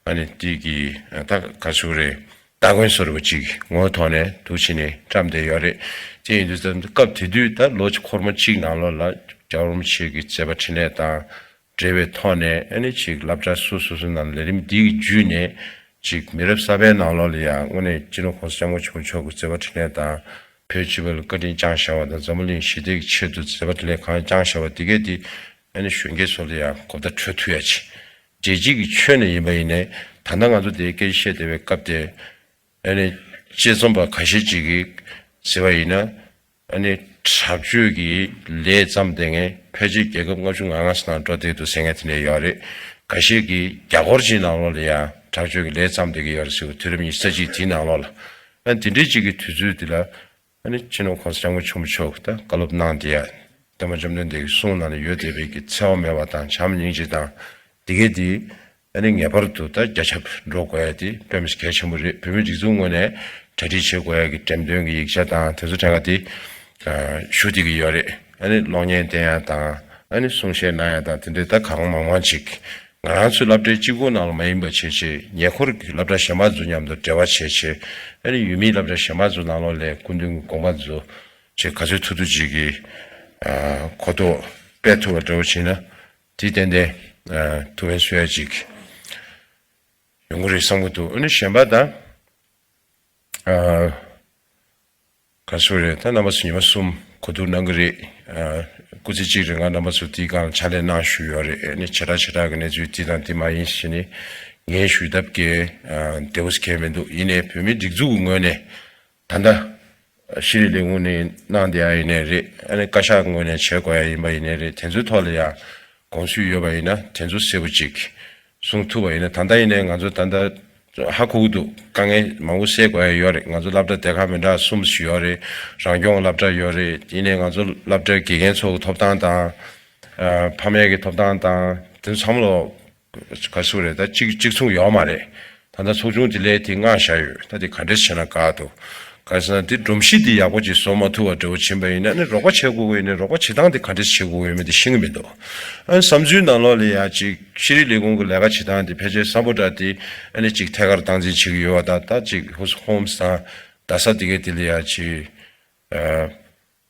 ཨ་ནི་དེ་གི་ད་ག་ཚོད་རེད། སྟ་གོན་བཟོ་འདྲ་བོ་ཅིག་ངོ་ཐོག་ནས་འདུག་བྱས་ནས་བཀྲམ་བསྡད་ཡོད་རེད། དེ་ཡིན་དུས་ཙམ་སྐབས་དེ་དུས་ད་ལོ་འཁོར་མོ་གཅིག་ནང་ལོགས་ལ་རྒྱལ་བ་རིན་པོ་ཆེ་གི་མཛད་པ་འཕྲིན་ལས་དང་འབྲེལ་བའི་ཐོག་ནས། ཨ་ནི་ཅིག་སློབ་གྲྭ་སོ་སོ་སོ་ནང་ལས་རིམ་འདི་གི་བརྒྱུད་ནས་ཅིག་མི་རབས་གསར་པའི་ནང་ལོགས་ལ་ཡང་དངོས་གནས་སྤྱི་ནོར་༸གོང་ས་༸སྐྱབས་མགོན་ཆེན་པོ་མཆོག་གི་མཛད་པ་འཕྲིན་ལས་དང་། བོད་སྤྱི་པ་ལ་བཀའ་དྲིན་བསྐྱངས་བཞག་པ་དང་། འཛམ་བུ་གླིང་ཞི་བདེ་གི་ཆེད་དུ་མཛད་པ་འཕྲིན་ལས་གང་བསྐྱངས་བཞག་པ་དེ་གས་དེ། ཨ་ནི་གཞོན་སྐྱེས་ཚོ་ལ་ཡང་གོ་བརྡ་འཕྲོད་ཐུབ་ཡ་ཅིག་འབྲེལ་གཅིག་གི་ཆོས་ནས་ཡིན་པ་ཡིན་ནའི། ད་ལྟ་ང་ཚོ་དེའི་སྐད་ཆ་བཤད་བསྡད་པའི་སྐབས་དེ། ཨ་ནི་དཔྱད་རྩོམ་པ་ཁ་ཤས་ཅིག་གིས་ཟེར་བ་ཡིན་ན། ཨ་ནི་དྲག་སྤྱོད་ཀྱི་ལས་བརྩམས་བསྡད་མཁན་ཕལ་ཆེར་རྒྱལ་ཁབ་ལྔ་བཅུ་ང་ལྔ་ཙམ་ནང་འགྲོ་བསྡད་འདུག་ཟེར་མཁན་དེ་འདྲ་ཡོད་རེད། ཁ་ཤས་ཀྱིས་རྒྱ་སྒོར་གྱི་ནང་ལོགས་ལ་ཡང་དྲག་སྤྱོད་ཀྱི་ལས་བརྩམས་བསྡད་ཀྱི་ཡོད་རེད་ཟེར་བ། དུས་རབས་ཉི་ཤུ་རྩ་གཅིག་དེའི་ནང་ལོགས་ལ། ཨ་ནི་དེ་འདྲའི་ཅིག་གི་དུས་ཚོད་འདི་ལ། ཨ་ནི་སྤྱི་ནོར་༸གོང་ས་༸སྐྱབས་མགོན་ཆེན་པོ་མཆོག་གིས་ད་བཀའ་སློབ་གནང་བསྡད་ཡ། སྟོན་པ་བཅོམ་ལྡན་འདས་ཀྱི་གསུང་ནང་ལ་ཡོད་བསྡད་པའི་གི་འཚེ་བ་མེད་པ་དང་བྱམས་སྙིང་རྗེ་དང་། འདི་གས་འདི་ཨ་ནི་ངེས་པར་དུ་ད་རྒྱ་ཁྱབ་འགྲོ་དགོས་ཡ་དེ་དཔེ་མི་སྲིད་གལ་ཆེན་པོ་རེད། བོད་མིའི་སྒྲིག་འཛུགས་ངོས་ནས་གྲ་སྒྲིག་བྱེད་དགོས་ཡ་གི་འགྲེམས་སྟོན་གྱི་ཡིག་ཆ་དང་དེ་ཚོ་ཕྲན་ག་དེ་ཨ་ཞུ་བསྡད་ཀྱི་ཡོད་རེད། ཨ་ནི་གློག་བརྙན་བསྟན་ཡ་དང་། ཨ་ནི་གསུང་བཤད་གནང་ཡ་དང་། དེ་འདྲའི་ད་གང་མང་མང་ཅིག་ང་རང་ཚོའི་སློབ་གྲྭའི་གཅིག་པོ་ནང་ལ་མ་ཡིན་པ་བྱས་བྱས། ཉེ་འཁོར་གྱི་སློབ་གྲྭ་གཞན་པ་ཚོ་མཉམ་དུ་འབྲེལ་བ་བྱས་བྱས། ཨ་ནི་ཡུལ་མིའི་སློབ་གྲྭ་གཞན་པ་ཚོ་ནང་ལོགས་ལ་སྐུ་མདུན་གྱི་དགོངས་པ་ཚོ་ཅིག་ག་ཚོད་ཐུབ་ཐུབ་ཅིག་གིས་ཨ་གོ་རྟོགས་སྤེལ་ཐུབ་པ་འདྲ་བོ་བྱས་ན། དེ་ཏན་ཏན་ཨ་ཐུགས་ཕན་གསོས་ཡ་ཅིག་ཡོང་གི་རེད་བསམ་གྱི་འདུག་ཨ་ནི་གཞན་པ་ད་ཨ་ག་ཚོད་རེད། ད་རྣམ་པ་ཚོ་ཉི་མ་གསུམ་གོ་བསྡུར་གནང་གི་རེད། ཨ་སྐུ་ཚེ་གཅིག་རིང་ང་རྣམ་པ་ཚོ་དེའི་སྒང་ལ་ཕྱག་ལས་གནང་བཞུགས་ཡོད་རེད། ཨ་ནི་བྱེ་བྲག་བྱེ་བྲག་གི་གནས་ཚུལ་དེ་དང་དེ་མ་ཡིན་ཞེས་ནི་ངས་ཞུ་ཐབས་ཀྱི་ཨ་བདེ་བོ་གང་ཡང་མི་འདུག་ཡིན་ནའི་བོད་མིའི་སྒྲིག་འཛུགས་ཀྱི་ངོས་ནས། ད་ལྟ་ཤེས་རིག་ལས་ཁུངས་ནས་གནང་བསྡད་ཡ་ཡིན་ནའི་རེད། ཨ་ནི་བཀའ་ཤག་ངོས་ནས་བྱེད་དགོས་ཡ་ཡིན་པ་ཡིན་ནའི་རེད། དེ་ཚོའི་ཐོག་ལ་ཡང་དགོངས་ཚུལ་ཡོད་པ་ཡིན་ན་དེ་ཚོ་གསལ་པོ་ཅིག་གསུང་ཐུབ་པ་ཡིན་ན། ད་ལྟ་ཡིན་ནའི་ང་ཚོ་ད་ལྟ་ཧ་གོ་གི་འདུག་དཀའ་ངལ་མང་པོ་སེལ་དགོས་ཡ་ཡོད་རེད། ང་ཚོ་སློབ་གྲྭ་སྡེ་ཁག་མི་འདྲ་གསུམ་ཞིག་ཡོད་རེད། རང་སྐྱོང་སློབ་གྲྭ་ཡོད་རེད། ཡིན་ནའི་ང་ཚོ་སློབ་གྲྭའི་དགེ་རྒན་ཚོ་གི་ཐོབ་ཐང་དང་། ཨ་ཕ་མའི་གི་ཐོབ་ཐང་དང་། དེ་ཚོ་ཚང་མ་ལོག་ག་ཚོད་རེད། ད་གཅིག་གཅིག་མཚུངས་ཡོད་མ་རེད། ད་ལྟ་ཚོགས་ཆུང་དེ་ལས་དེ་མངགས་བཞག་ཡོད། ད་དེ་ག་འདྲས་བྱས་ན་དགའ་འདུག་གང་ཟེར་ན་དེ་སྒྲོམ་གཞི་དེ་ཡག་པོ་ཅིག་བཟོ་མ་ཐུབ་པ་འདྲ་བོ་ཕྱིན་པ་ཡིན་ན། ཨ་ནི་རོགས་པ་བྱེད་དགོས་ཀྱི་ཡོད་ནའི་རོགས་པ་བྱེད་སྟངས་དེ་ག་འདྲས་བྱེད་དགོས་ཀྱི་ཡོད་མེད་དེ་ཤེས་ཀྱི་མི་འདུག་ཨ་ནི་བསམ་ཚུལ་ནང་ལོགས་ལ་ཡ་ཅིག་ཤེས་རིག་ལས་ཁུངས་ཀྱི་ལས་ཀ་བྱེད་སྟངས་དེ་ཕལ་ཆེར་གསར་པ་འདྲ་དེ། ཨ་ནི་ཅིག་ཐད་ཀར་སྟངས་འཛིན་བྱེད་ཀྱི་ཡོད་པ་དང་། ད་ཅིག་ཧུ་སུ་ཧོམ་སི་དང་རྡ་ས་དེ་གའི་དེ་ལ་ཡ་ཅིག་ཨ།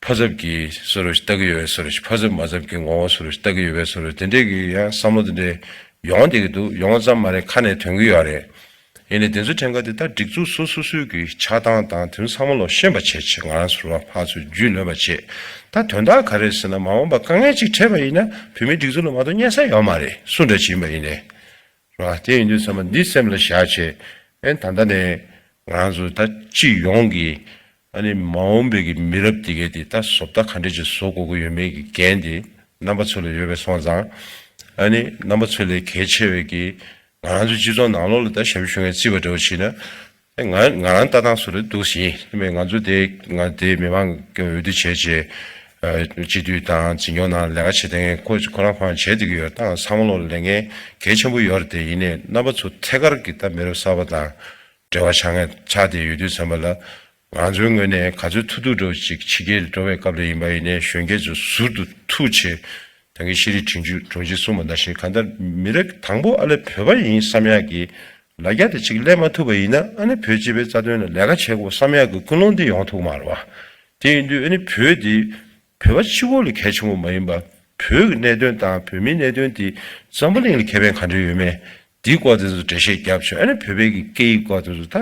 ཕ་ཚབ་ཀྱི་བཟོ་འདྲ་ཞིག་ལྟ་གི་ཡོད་པའི་བཟོ་འདྲ་ཞིག་ཕ་ཚབ་མ་ཚབ་ཀྱི་ངོ་བོ་བཟོ་འདྲ་ཞིག་ལྟ་གི་ཡོད་པའི་བཟོ་འདྲ། དེ་འདྲས་ཀྱི་ཡང་བསམ་བློ་དེ་འདྲས་ཡོང་བསྡད་ཀྱི་འདུག་ཡོང་ཙམ་མ་རེད། ཁ་ནས་ཐོན་གྱི་ཡོད་རེད། ཡིན་ནའི་དེ་ཚོ་ཕྲན་ཁ་དེ་ད་སྒྲིག་འཛུགས་སོ་སོ་སོའི་གི་ཆགས་སྟངས་དང་དེ་ཚོ་ཚང་མ་ལོ་ཤེས་པ་བྱེད་ཆེད་ང་རང་ཚོ་རུ་བ་ཕར་ཚུར་རྒྱུས་ལོན་པ་བྱེད། ད་དོན་དག་ག་རེ་ཟེར་ན་མ་འོངས་པ་དཀའ་ངལ་ཅིག་འཕྲད་པ་ཡིན་ན་བོད་མིའི་སྒྲིག་འཛུགས་ལ་མ་གཏོགས་སྙན་ས་ཡོད་མ་རེད། སུ་འདྲ་ཅིག་ཡིན་པ་ཡིན་ནའི། རེད་བ། དེ་ཡིན་དུས་ཚང་མ་འདི་སེམས་ལ་བཞག་བྱས། ཨེ་ད་ལྟ་ནས་ང་རང་ཚོ་ད་སྤྱི་ཡོངས་ཀྱི་ཨ་ནི་མ་འོངས་པའི་གི་མི་རབས་འདི་གའི་དེ་ད་བཟོ་ལྟ་ག་འདྲ་ཅིག་བཟོ་དགོས་ཀྱི་ཡོད་མེད་ཀྱི་འགན་དེ་རྣམ་པ་ཚོ་ལ་ཡོད་པའི་སོང་ཙང་། ཨ་ནི་རྣམ་པ་ཚོ་ལས་གལ་ཆེ་བའི་གི་ང་རང་ཚོའི་སྤྱི་ཚོགས་ནང་ལོགས་ལ་ད་ཞབས་ཞུ་མཁན་བརྩིས་པ་འདྲ་བོ་བྱས་ན། ཨེ་ང་ང་རང་ལྟ་སྟངས་སུ་རེད་འདུག་ཟིན་ཡིན་པས། ང་ཚོ་དེ་ང་དེ་མི་མང་གི་འོས་བསྡུ་བྱས་རྗེས་སྤྱི་འཐུས་དང་འཛིན་སྐྱོང་ནང་ལས་ཀ་བྱེད་མཁན་ཁོ་ཁོ་རང་ཁོ་རང་བྱས་བསྡད་ཀྱི་ཡོད། ད་ཚང་མ་ལོག་ལས་འགན་གལ་ཆེན་པོ་ཡོད་རེད། དེ་ཡིན་ནའི་རྣམ་པ་ཚོ་ཐད་ཀར་གྱི་ད་མི་རབས་གསར་པ་དང་འབྲེལ་བ་ཆགས་མཁན་ཆགས་བསྡད་ཡོད་དུས་ཙམ་པ་ལ། ང་ཚོའི་ངོས་ནས་ག་ཚོད་ཐུབ་ཐུབ་འགྲོ་ཅིག་ཕྱི་རྒྱལ་འགྲོ་བའི་སྐབས་ལ་ཡིན་པ་ཡིན་ནའི་གཞོན་སྐྱེས་ཚོ་ཟུར་དུ་ཐུག་བྱས། ད་གིན་ཤེས་རིག་དྲུང་ཆེ་དྲུང་ཆེ་གསུངས་པ་ནང་བཞིན་གང་ལྟར་མི་རབས་དང་པོ་ཨ་ལས་བོད་པ་ཡིན་བསམ་ཡག་གི་ལ་རྒྱ་དེ་ཅིག་ལེན་མ་ཐུབ་པ་ཡིན་ན། ཨ་ནི་བོད་སྤྱི་པའི་རྩ་དོན་ལ་ལས་ཀ་བྱེད་དགོས་བསམ་ཡག་གི་ཀུན་སློང་དེ་ཡོང་ཐུབ་མ་རེད་བ། དེ་ཡིན་དུས་ཨ་ནི་བོད་དེ་བོད་པ་གཅིག་པོ་ལ་གལ་ཆེན་པོ་མ་ཡིན་པ། བོད་ཀྱི་གནད་དོན་དང་བོད་མིའི་གནད་དོན་དེ་འཛམ་བུ་གླིང་ལ་ཁེ་ཕན་ག་འདྲ་ཡོད་མེད་དེའི་སྐོར་དེ་ཚོ་འགྲེལ་བཤད་བརྒྱབ་བྱུང་། ཨ་ནི་བོད་པའི་གི་སྐད་ཡིག་སྐོར་དེ་ཚོ་ད་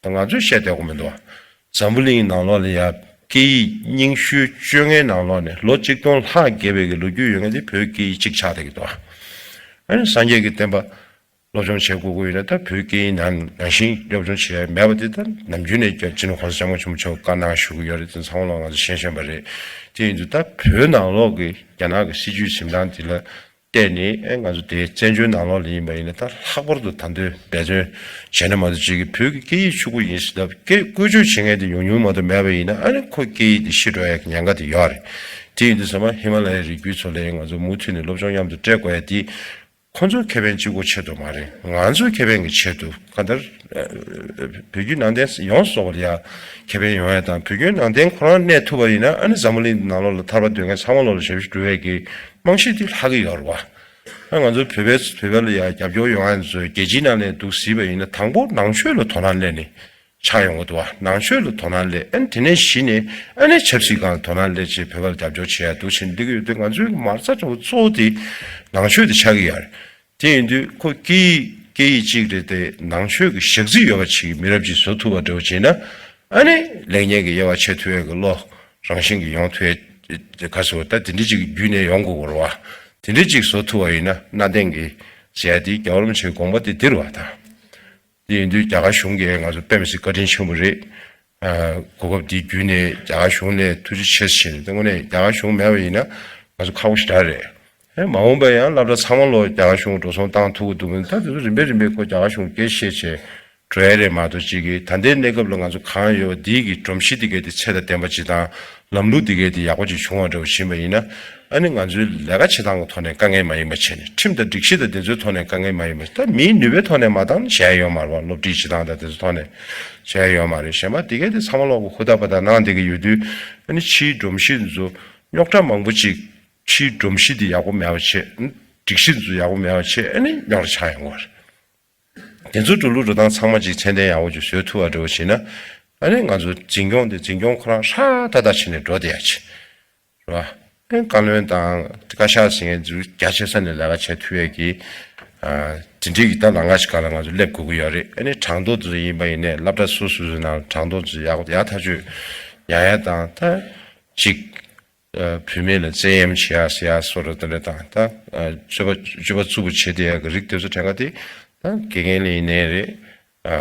ད་ང་ཚོས་བཤད་བསྡད་དགོས་མི་འདུག་བ། འཛམ་བུ་གླིང་ནང་ལོགས་ལ་ཡ་སྐད་ཡིག་རྙིང་ཤོས་སྤྱོད་མཁན་ནང་ལོགས་ནས་ལོ་གཅིག་སྟོང་ལྷག་བརྒལ་བའི་གི་ལོ་རྒྱུས་ཡོད་མཁན་དེ་བོད་སྐད་ཡིག་གཅིག་ཆགས་བསྡད་ཀྱི་འདུག་བ། ཨ་ནི་སངས་རྒྱས་ཀྱི་བསྟན་པ་སློབ་སྦྱོང་བྱེད་དགོས་ཀྱི་ཡོད་ན་ད་བོད་སྐད་ཡིག་ནང་ནང་བཞིན་སློབ་སྦྱོང་བྱེད་ཡ་མེད་པ་དེ་ད་ནམ་རྒྱུན་ནས་སྤྱི་ནོར་༸གོང་ས་༸སྐྱབས་མགོན་ཆེན་པོ་མཆོག་བཀའ་གནང་ཞུ་གི་ཡོད་རེད། དེ་ཚང་མ་ལོག་ང་ཚོ་ཤེས་བཞིན་པ་རེད། དེ་ཡིན་དུས་ད་བོད་ནང་ལོགས་ཀྱི་རྒྱ་ནག་གི་སྲིད་བྱུས་འཛིན་སྟངས་དེ་ལ་བལྟས་ནས། ཨེ་ང་ཚོ་དེ་བཙན་བྱོལ་ནང་ལོགས་ལ་ཡིན་པ་ཡིན་ན་ད་ལྷག་པར་དུ་ད་དུང་འབད་བརྩོན་བྱས་ན་མ་གཏོགས་ཅིག་གི་བོད་ཀྱི་སྐད་ཡིག་ཕྱུག་པོ་ཡིན་ཟེར་ད་སྐད་བཀོལ་སྤྱོད་བྱེད་མཁན་དེ་ཉུང་ཉུང་མ་གཏོགས་མེད་པ་ཡིན་ན། ཨ་ནི་ཁོ་སྐད་ཡིག་དེ་ཤི་འགྲོ་ཡ་གི་ཉེན་ཁ་དེ་ཡོད་རེད། དེ་ཡིན་དུས་ཚང་མ་ཧི་མ་ལ་ཡའི་རི་རྒྱུད་ཚོ་ལ་ང་ཚོ་མུ་མཐུད་ནས་སློབ་སྦྱོང་མཉམ་དུ་སྤྲད་དགོས་ཡ་དེ། ཁོ་ཚོའི་ཁེ་ཕན་གཅིག་པོ་ཆེད་དུ་མ་རེད། ང་ཚོའི་ཁེ་ཕན་གྱི་ཆེད་དུ། གང་ལྟར་ཨ་བོད་བརྒྱུད་ནང་བསྟན་ཡོངས་སུ་རྫོགས་པ་ལ་ཡ་ཁེ་ཕན་ཡོང་ཡ་དང་། བོད་བརྒྱུད་ནང་བསྟན་ཁོ་རང་གནས་ཐུབ་པ་ཡིན་ན། ཨ་ནི་འཛམ་བུ་གླིང་ནང་ལོགས་ལ་ཐར་པ་འདོད་མཁན་ཚང་མ་ལོག་ལ་ཞབས་ཞུ་སྒྲུབ་ཡས་ཀྱི་རྨང་གཞི་དེ་ལྷག་གི་ཡོད་རེད་བ། ཨ་ང་ཚོ་བོད་པའི་བོད་པ་ལ་ཡ་རྒྱབ་སྐྱོར་ཡོང་ཡ་ཚོ་རྒྱལ་སྤྱིའི་ནང་ནས་འདུག་གཟིགས་པ་ཡིན་ན་དང་པོ་ནང་ཆོས་ལ་དོ་སྣང་སླེབས་ནས། ཆགས་ཡོང་གི་འདུག་བ། ནང་ཆོས་ལ་དོ་སྣང་སླེབས། ཨ་ནི་དེ་ནས་གཞི་ནས་ཨ་ནི་ཆབ་སྲིད་སྒང་ལ་དོ་སྣང་སླེབས་བྱས་བོད་པ་ལ་རྒྱབ་སྐྱོར་བྱེད་ཡ་འདུག་བྱས་ནས་འདི་གི་ཡོད་དུས། ང་ཚོའི་མ་རྩ་གཙོ་བོ་གཙོ་བོ་དེ་ནང་ཆོས་དེ་ཆགས་ཀྱི་ཡོད་རེད། དེ་ཡིན་དུས་ཁོ་སྐད་ཡིག་སྐད་ཡིག་གཅིག་རེད་དེ། ནང་ཆོས་ཀྱི་ཞག་རྩི་ཡོད་པ་ཅིག་གི་མི་རབས་ཅིག་བཟོ་ཐུབ་པ་འདྲ་བོ་བྱས་ན། ཨ་ནི་ལེགས་ཉེས་ཀྱི་དབྱེ་བ་ཕྱེ་ཐུབ་ཡ་གི་བློ་རང་བཞིན་གྱིས་ཡོང་ཐུབ་ཡ་ག་ཟེར་བ། ད་དེ་འདྲ་ཅིག་བརྒྱུད་ནས་ཡོང་དགོས་ཀྱི་རེད་བ། དེ་འདྲ་ཅིག་བཟོ་ཐུབ་པ་ཡིན་ན་གནའ་དེང་གི་ཟེར་ཡ་དེ་རྒྱལ་བ་རིན་པོ་ཆེའི་དགོངས་པ་དེ་འདི་རེད་བ་ད། དེ་ཡིན་དུས་རྒྱ་གར་གཞུང་གིས་ང་ཚོ་དཔེ་མི་སྲིད་བཀའ་དྲིན་ཆེན་པོ་རེད། ཨ་གོ་སྐབས་འདི་བརྒྱུད་ནས་རྒྱ་གར་གཞུང་ལ་ཐུགས་རྗེ་ཆེ་ཞུ་ནས། དངོས་གནས་རྒྱ་གར་གཞུང་མེད་པ་ཡིན་ན་ང་ཚོ་ཁག་པོ་ཞེ་དྲག་རེད། ཨེ་མ་འོངས་པ་ཡང་སློབ་གྲྭ་ཚང་མ་ལོག་རྒྱ་གར་གཞུང་འགྲོ་སོང་བཏང་ཐུབ་ཀྱི་འདུག་མིན། ད་དེ་ཚོ་རིམ་པས་རིམ་པས་ཁོ་རྒྱ་གར་གཞུང་སྐད་བཤད་བྱས་འགྲོ་ཡ་རེད་མ་གཏོགས། གཅིག་གིས་ད་ལྟའི་གནས་སྐབས་ལ་ང་ཚོ་གང་ཡོད་འདི་གི་སྒྲོམ་གཞི་འདི་གའི་དེ་ཚད་དང་ལྡན་པ་ཅིག་དང་། ལམ་ལུགས་འདི་གའི་དེ་ཡག་པོ་ཅིག་བྱུང་བ་འདྲ་བོ་ཕྱིན་པ་ཡིན་ན། ཨ་ནི་ང་ཚོའི་ལས་ཀ་བྱེད་སྟངས་ཀྱི་ཐོག་ནས་དཀའ་ངལ་མ་ཡིན་པ་བྱས་ནས། ཁྲིམས་དང་སྒྲིག་གཞི་དང་དེ་ཚོའི་ཐོག་ནས་དཀའ་ངལ་མ་ཡིན་པ། ད་མིའི་ནུས་པའི་ཐོག་ནས་མ་བཏང་ན་བྱས་ཡོད་མ་རེད་བ། སློབ་ཁྲིད་བྱེད་སྟངས་དང་དེ་ཚོའི་ཐོག་ནས་བྱས་ཡོད་མ་རེད། གཞན་པ་དེ་གའི་དེ་ཚང་མ་ལོག་གི་ཧུར་ཐག་པ་དང་གནང་བསྡད་ཀྱི་ཡོད་དུས། ཨ་ནི་ཕྱིའི་སྒྲོམ་གཞི་འདི་ཚོ་རྙོག་དྲ་མང་པོ་ཅིག་ཕྱིའི་སྒྲོམ་གཞི་འདི་ཡག་པོ་མེད་པ་བྱས། སྒྲིག་གཞི་འདི་ཚོ་ཡག་པོ་མེད་པ་བྱས། ཨ་ནི་རྙོག་དྲ་ཆགས་ཡོང་གི་རེད། དེ་ཚོ་འགྲོ་ལུགས་འགྲོ་སྟངས་ཚང་མ་ཅིག་ཚད་ལྡན་ཡག་པོ་ཅིག་བཟོས་ཐུབ་པ་འདྲ་བོ་བྱས་ན། ཨ་ནི་ང་ཚོ་འཛིན་སྐྱོང་དེ་འཛིན་སྐྱོང་ཁོ་རང་ཧྲ་ཏག་ཏག་བྱས་ནས་འགྲོ་བསྡད་ཡ་ཅིག་རེད་བ། ཨ་ནི་བཀའ་བློན་དང་བཀའ་ཤག་ཟེར་མཁན་ཚོ་རྒྱ་ཆེ་ས་ནས་ལས་ཀ་བྱེད་ཐུབ་ཡས་ཀྱི་ཨ་དེ་འདྲའི་གི་ད་ལམ་ཁ་ཞིག་སྒང་ལ་ང་ཚོ་སླེབས་དགོས་ཀྱི་ཡོད་རེད། ཨ་ནི་གྲངས་ཐོ་དེ་ཚོ་ཡིན་པ་ཡིན་ནའི་སློབ་གྲྭ་སོ་སོ་སོའི་ནང་གྲངས་ཐོ་དེ་ཚོ་ཡག་ཡག་ཐག་ཆོད་ཡག་ཡག་དང་། ད་ཅིག་ཨ་བུད་མེད་ལ་བཙན་གཡེམ་བྱེད་ཡ་ཟེར་ཡ་སོགས་རེད། དེ་འདྲ་དང་། ད་ཨ་སྤྱོད་པ་སྤྱོད་པ་རྩུབ་པོ་བྱེད་བསྡད་ཡ་གི་རིགས་དེ་ཚོ་ཕྲན་ཁ་དེ་ད་དགེ་རྒན་ལ་ཡིན་ནའི་རེད། ཨ་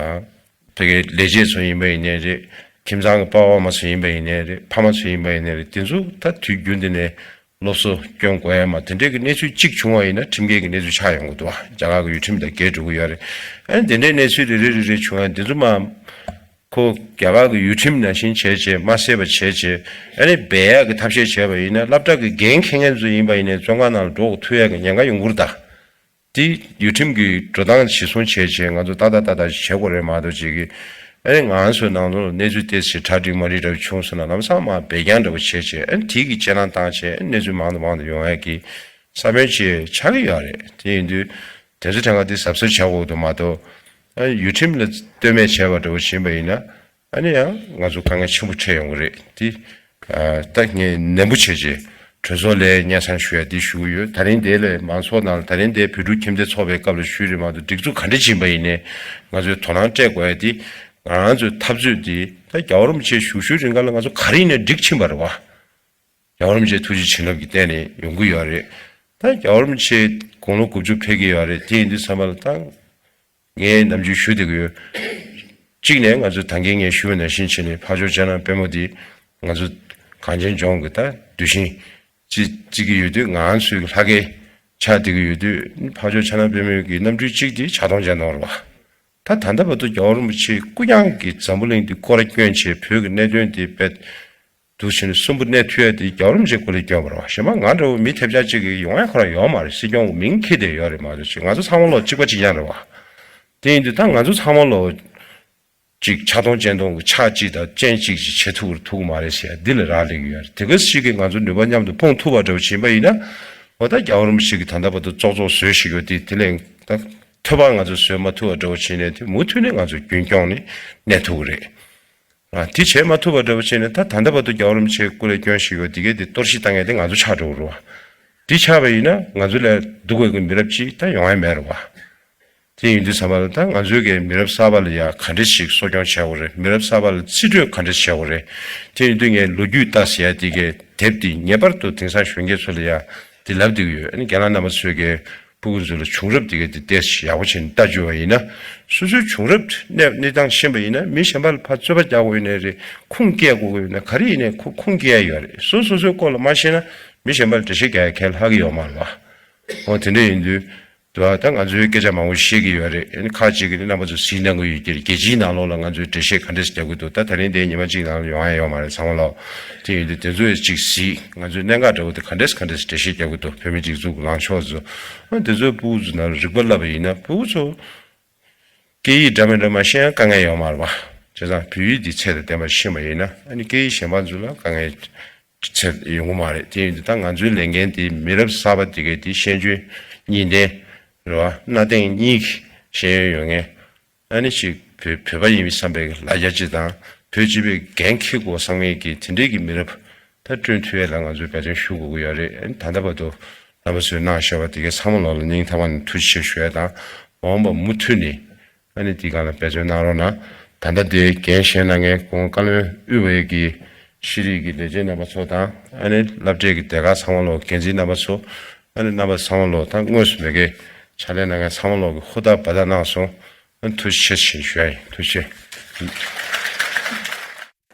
ཕ་གིའི་ལས་བྱེད་ཚོ་ཡིན་པ་ཡིན་ནའི་རེད། ཁྱིམ་ཚང་གི་པ་ཕ་མ་ཚོ་ཡིན་པ་ཡིན་ནའི་རེད། ཕ་མ་ཚོ་ཡིན་པ་ཡིན་ནའི་རེད། དེ་ཚོ་ད་དུས་རྒྱུན་དུ་ནས་སློབ་གསོ་སྐྱོན་དགོས་ཡ་མ་དེ་འདྲའི་གི་གནས་ཚུལ་གཅིག་བྱུང་བ་ཡིན་ན་ཁྲིམས་འགལ་གྱི་གནས་ཚུལ་ཆགས་ཡོང་གི་འདུག་བ། རྒྱ་གར་གྱི་ཡུལ་ཁྲིམས་དང་འགལ་འགྲོ་གི་ཡོད་རེད། ཨ་ནི་དེ་འདྲའི་གནས་ཚུལ་རེ་རེ་རེ་རེ་བྱུང་ཡ་དེ་ཚོ་མ། ཁོ་རྒྱ་གར་གྱི་ཡུལ་ཁྲིམས་ནང་བཞིན་བྱས་བྱས་མ་བསད་པ་བྱས་བྱས། ཨ་ནི་སྦས་ཡག་གི་ཐབས་ཤེས་བྱས་པ་ཡིན་ན། སློབ་གྲྭ་གི་འགན་འཁྱེར་མཁན་ཚོ་ཡིན་པ་ཡིན་ནའི་བཙོན་ཁང་ནང་ལ་འགྲོ་ཐུབ་ཡག་གི་ཉེན་ཁ་ཡོང་གི་རེད་ད། དེ་ཡུལ་ཁྲིམས་ཀྱི་འགྲོ་སྟངས་གཞིར་བཟུང་བྱས་བྱས་ང་ཚོ་ཏག་ཏག་ཏག་ཏག་ཞིག་བྱེད་དགོས་རེད་མ་གཏོགས། ཅིག་གིས་ཨ་ནི་ང་ཚོའི་ནང་ལོགས་ལ་གནས་ཚུལ་ཏོག་ཙམ་གྲ་སྒྲིག་མ་སྒྲིག་འདྲ་བོ་བྱུང་སོང་ན་ལམ་སང་མར་སྦས་རྐྱང་འདྲ་བོ་བྱས་བྱས། ཨ་ནི་དེ་གི་གཅེས་ནང་བཏང་བྱས། ཨ་ནི་གནས་ཚུལ་མང་དུ་མང་དུ་ཡོང་ཡག་གི་ས་བོན་ཅིག་ཆགས་ཀྱི་ཡོད་རེད། དེ་ཡིན་དུས་དེ་ཚོ་ཕྲན་ཁ་དེ་གཟབ་གཟབ་བྱ་དགོས་འདུག་མ་གཏོགས། ཨ་ནི་ཡུལ་ཁྲིམས་ལ་ལྟོས་མེད་བྱས་པ་འདྲ་བོ་ཕྱིན་པ་ཡིན་ན། ཨ་ནི་ཡང་ང་ཚོ་དཀའ་ངལ་ཆེན་པོ་འཕྲད་ཡོང་གི་རེད། དེ་ཨ་ད་ངས་ནན་པོ་བྱས་རྗེས་ གྲོས་ཚོགས་ལ་སྙན་སེང་ཞུ་ཡ་འདི་ཞུ་གི་ཡོད། ད་རིང་འདི་ལ་མང་ཚོགས་ནང་ལ་ད་རིང་འདི་བོད་ཕྲུག་ཁྱིམ་སྡེ་ཚོགས་པའི་སྐབས་ལ་ཞུས་རེད་མ་གཏོགས། སྒྲིག་འཛུགས་ག་འདྲ་ཕྱིན་པ་ཡིན་ནའི་ང་ཚོས་དོ་སྣང་སྤྲད་དགོས་ཡ་འདི། ང་རང་ཚོའི་འཐབ་རྩོད་འདི་ད་རྒྱལ་བ་རིན་པོ་ཆེ་བཞུགས་བཞུགས་རིང་ག་ལ་ང་ཚོ་ག་རེ་ཡིན་ནའི་འགྲིག་ཕྱིན་པ་རེད་བ། རྒྱལ་བ་རིན་པོ་ཆེའི་ཐུགས་རྗེ་བྱིན་རླབས་ཀྱི་སྟེང་ནས་ཡོང་གི་ཡོད་རེད། ད་རྒྱལ་བ་རིན་པོ་ཆེ་དགུང་ལོ་དགུ་བཅུ་ཕེབས་ཀྱི་ཡོད་རེད། དེ་ཡིན་དུས་ཙམ་པ་ལ་ད་ངས་ནམ་རྒྱུན་ཞུ་བསྡད་ཀྱི་ཡོད། གཅིག་ནས་ང་ཚོས་ད་གིན་ངས་ཞུས་པ་ནང་བཞིན་བྱས་ནས་ཕར་ཕྱོགས་སྤྱན་དྲངས་དཔལ་མོ་འདི་ང་ཚོ་གངས་ཅན་ལྗོངས་ཀྱི་ད་གདུལ་ཞིང་ཅིག་བརྩི་གི་ཡོད་དུས། ང་ཚོའི་ལྷ་སྐལ་ཆགས་བསྡད་ཀྱི་ཡོད་དུས། ཕར་ཕྱོགས་སྤྱན་དྲངས་དཔལ་མོའི་གི་རྣམ་སྤྲུལ་གཅིག་དེ་ཕྱག་སྟོང་སྤྱན་སྟོང་རེད་བ། ད་ད་ལྟ་བར་དུ་རྒྱལ་བ་རིན་པོ་ཆེ་སྐུ་རྐྱང་གི་འཛམ་བུ་གླིང་འདི་སྐོར་ར་བསྐྱོན་བྱས་བོད་ཀྱི་གནད་དོན་འདི་དཔེ་འདུག་བྱས་ནས་གསོན་པོ་གནས་ཐུབ་ཡ་དེ་རྒྱལ་བ་རིན་པོ་ཆེའི་སྐུ་ལས་བསྐྱོན་པ་རེད་བ། གཞན་པ་ང་འདྲ་བོ་མི་ཐེབས་ཆག་ཅིག་གིས་ཡོང་ཡ་ཁོ་རང་ཡོད་མ་རེད། སྲིད་སྐྱོང་གི་མིང་འཁྱེར་བསྡད་ཡོད་རེད་མ་གཏོགས། ཅིག་ང་ཚོ་ཚང་མ་ལོ་གཅིག་པ་གཅིག་རྐྱང་རེད་བ། དེ་ཡིན་དུས་ད་ང་ཚོ་ཚང་མ་ལོ་ཅིག་ཕྱག་སྟོང་སྤྱན་སྟོང་གི་ཕྱག་གཅིག་དང་སྤྱན་གཅིག་ཅིག་བྱེད་ཐུབ་ཐུབ་ཀྱི་མ་རེད་ཟེར་ཡ་འདི་ལ་རག་ལས་ཀྱི་ཡོད་རེད། དེ་ག་ཞིག་གིས་ང་ཚོ་ནུས་པ་མཉམ་དུ་སྤུངས་ཐུབ་པ་འདྲ་བོ་ཕྱིན་པ་ཡིན་ན། འོ་ད་རྒྱལ་བ་རིན་པོ་ཆེ་གིས་ད་ལྟ་བར་དུ་ཙོག་ཙོག་བཟོས་བཞག་ཡོད་དེ། དེ་ལས་ད་ཐོད་པ་ང་ཚོས་བཟོས་མ་ཐུབ་པ་འདྲ་བོ་བྱས་ནས་དེ་མུ་མཐུད་ནས་ང་ཚོ་རྒྱུན་སྐྱོང་ནས་གནས་ཐུབ་ཀྱི་རེད། ཨ། དེ་བྱས་མ་ཐུབ་པ་འདྲ་བོ་བྱས་ནས་ད་ད་ལྟ་བར་དུ་རྒྱལ་བ་རིན་པོ་ཆེ་སྐུ་ལས་བསྐྱོན་བཞག་ཡོད་དེ་གས་དེ་གཏོར་བཤིག་བཏང་མཁན་དེ་ང་ཚོ་ཆགས་འགྲོ་གི་རེད་བ། དེ་ཆགས་པ་ཡིན་ན་ང་ཚོ་ལ་སྡུག་པའི་གི་མི་རབས་ཅིག་ད་ཡོང་ཡ་མེད་རེད་བ། དེ་ཡིན་དུས་ཙམ་པ་ལ་ད་ང་ཚོའི་གི་མི་རབས་གསར་པ་ལ་ཡ་ག་འདྲ་ཞིག་གསོ་སྐྱོང་བྱེད་དགོས་རེད། མི་རབས་གསར་པ་ལ་རྩིས་སྤྲོད་ག་འདྲ་བྱེད་དགོས་རེད། དེ་ཡིན་དུས་ངས་ལོ་རྒྱུས་ལྟ་ཟེར་ཡ་དེ་གའི་དེབ་དེ་ངེས་པར་དུ་དེང་སང་གཞོན་སྐྱེས་ཚོ་ལ་ཡ་དེ་ལབ་བསྡད་ཀྱི་ཡོད། ཨ་ནི་རྒན་ལགས་རྣམ་པ་ཚོས་གི་སྤུ་གུ་ཚོ་ལ་བྱུང་རབས་དེ་གའི་དེ་ཏོག་ཙམ་ཡག་པོ་བྱས་ནས་ལྟ་བཅུག་པ་ཡིན་ན། སོ་སོའི་བྱུང་རབས་གནས་གནས་སྟངས་ཤེས་པ་ཡིན་ན་མི་གཞན་པ་ལ་ཕར་རྩོད་པ་རྒྱག་དགོས་ཡོད་ནའི་རེད། ཁུངས་སྐྱེལ་དགོས་ཀྱི་ཡོད་ན་ག་རེ་ཡིན་ནའི་ཁུངས་ཁུངས་སྐྱེལ་ཡ་ཡོད་རེད། སོ་སོ་སོའི་སྐོར་ལ་མ་ཤེས་ན་མི་གཞན་པ་ལ་འགྲེལ་བཤད་རྒྱག་ཡ་གལ་ལྷག་གི་ཡོད་མ་རེད་བ། འོ་དེ་འདྲ་ཡིན་དུས། དུ་བ་ད་ང་ཚོའི་སྐད་ཆ་མང་པོ་བཤད་ཀྱི་ཡོད་རེད། ཨ་ནི་ཁ་ཅིག་གིས་ནི་རྣམ་པ་ཚོ་གཟིགས་གནང་གི་ཡོད་ཀྱི་རེད། རྒྱལ་སྤྱིའི་ནང་ལོགས་ལ་ང་ཚོས་འགྲེལ་བཤད་ག་འདྲས་རྒྱག་གི་འདུག་ད་ད་རིང་དེ་ཉི་མ་གཅིག་ནང་ལ་ཡོང་ཡ་ཡོད་མ་རེད་ཚང་མ་ལོག་དེ་ཡིན་དུས་དེ་ཚོས་ཅིག་གཟིགས། ང་ཚོའི་གནད་འགག་འདྲ་བོ་དེ་ག་འདྲས་ག་འདྲས་འགྲེལ་བཤད་རྒྱག་གི་འདུག་བོད་མི་སྒྲིག་འཛུགས་ལངས་ཕྱོགས་ཚོ། ཨ་ནི་དེ་ཚོའི་སྤུ་གུ་ཚོ་ནང་ལ་རིག་པ་བསླབ་པ་ཡིན་ན་སྤུ་གུ་ཚོ་སྐད་ཡིག་འདྲ་མི་འདྲ་མ་ཤེས་ཡ་དཀའ་ངལ་ཡོད་མ་རེད་བ། བྱས་ཙང་བོད་ཡིག་འདི་ཚད་དང་ལྡན་པ་ཤེས་པ་ཡིན་ན་ཨ་ནི་སྐད་ཡིག་གཞན་པ་ཚོ་ལ་དཀའ་ངལ་ཚད་ཡོང་གི་མ་རེད། དེ་ཡིན་དུས་ད་ང་ཚོའི་ལས་འགན་དེ་མི་རབས་གསར་པ་དེ་གའི་དེ་ཤེས་འཇོན་གཉིས་ལྡན་རེད་བ། གནའ་དེང་གཉིས་ཀྱི་ཤེས་ཡོན་ཡོད་མཁན། ཨ་ནི་ཅིག་བོད་བོད་པ་ཡིན་པའི་བསམ་པའི་ལ་རྒྱ་ཅིག་དང་། བོད་སྤྱི་པའི་འགན་འཁྱེར་དགོས་བསམ་མཁན་གྱི་དེ་འདྲའི་གི་མི་རབས་ད་བསྐྲུན་ཐུབ་ཡས་ལ་ང་ཚོས་འབད་བརྩོན་ཞུ་དགོས་ཀྱི་ཡོད་རེད། ཨ་ནི་ད་ལྟ་བར་དུ་རྣམ་པ་ཚོས་གནང་བཞག་པ་དེ་གའི་ཚང་མ་ལོག་ལ་སྙིང་ཐག་པ་ནས་ཐུགས་རྗེ་ཆེ་ཞུ་ཡས་དང་། མ་འོངས་པ་མུ་མཐུད་ནས་ཨ་ནི་དེའི་སྒང་ལ་འབད་བརྩོན་གནང་རོགས་གནང་། ད་ལྟ་དེ་འགན་བཞེས་གནང་མཁན་ཁོང་བཀའ་བློན་དབུས་པའི་གི་ཤེས་རིག་གི་ལས་བྱེད་རྣམ་པ་ཚོ་དང་། ཨ་ནི་སློབ་གྲྭའི་གི་སྡེ་ཁག་ཚང་མ་ལོག་འགན་འཛིན་རྣམ་པ་ཚོ། ཨ་ནི་རྣམ་པ་ཚང་མ་ལོག་ད་དངོས་སུ་མེད་མཁན་ཕྱག་ལས་གནང་མཁན་ཚང་མ་ལོག་གི་ཧུར་ཐག་འབད་ཐག་གནང་སོང་། ཨ་ནི་ཐུགས་རྗེ་ཆེ་ཞེས་ཞུ་ཡ་ཡིན། ཐུགས་རྗེ་ཆེ།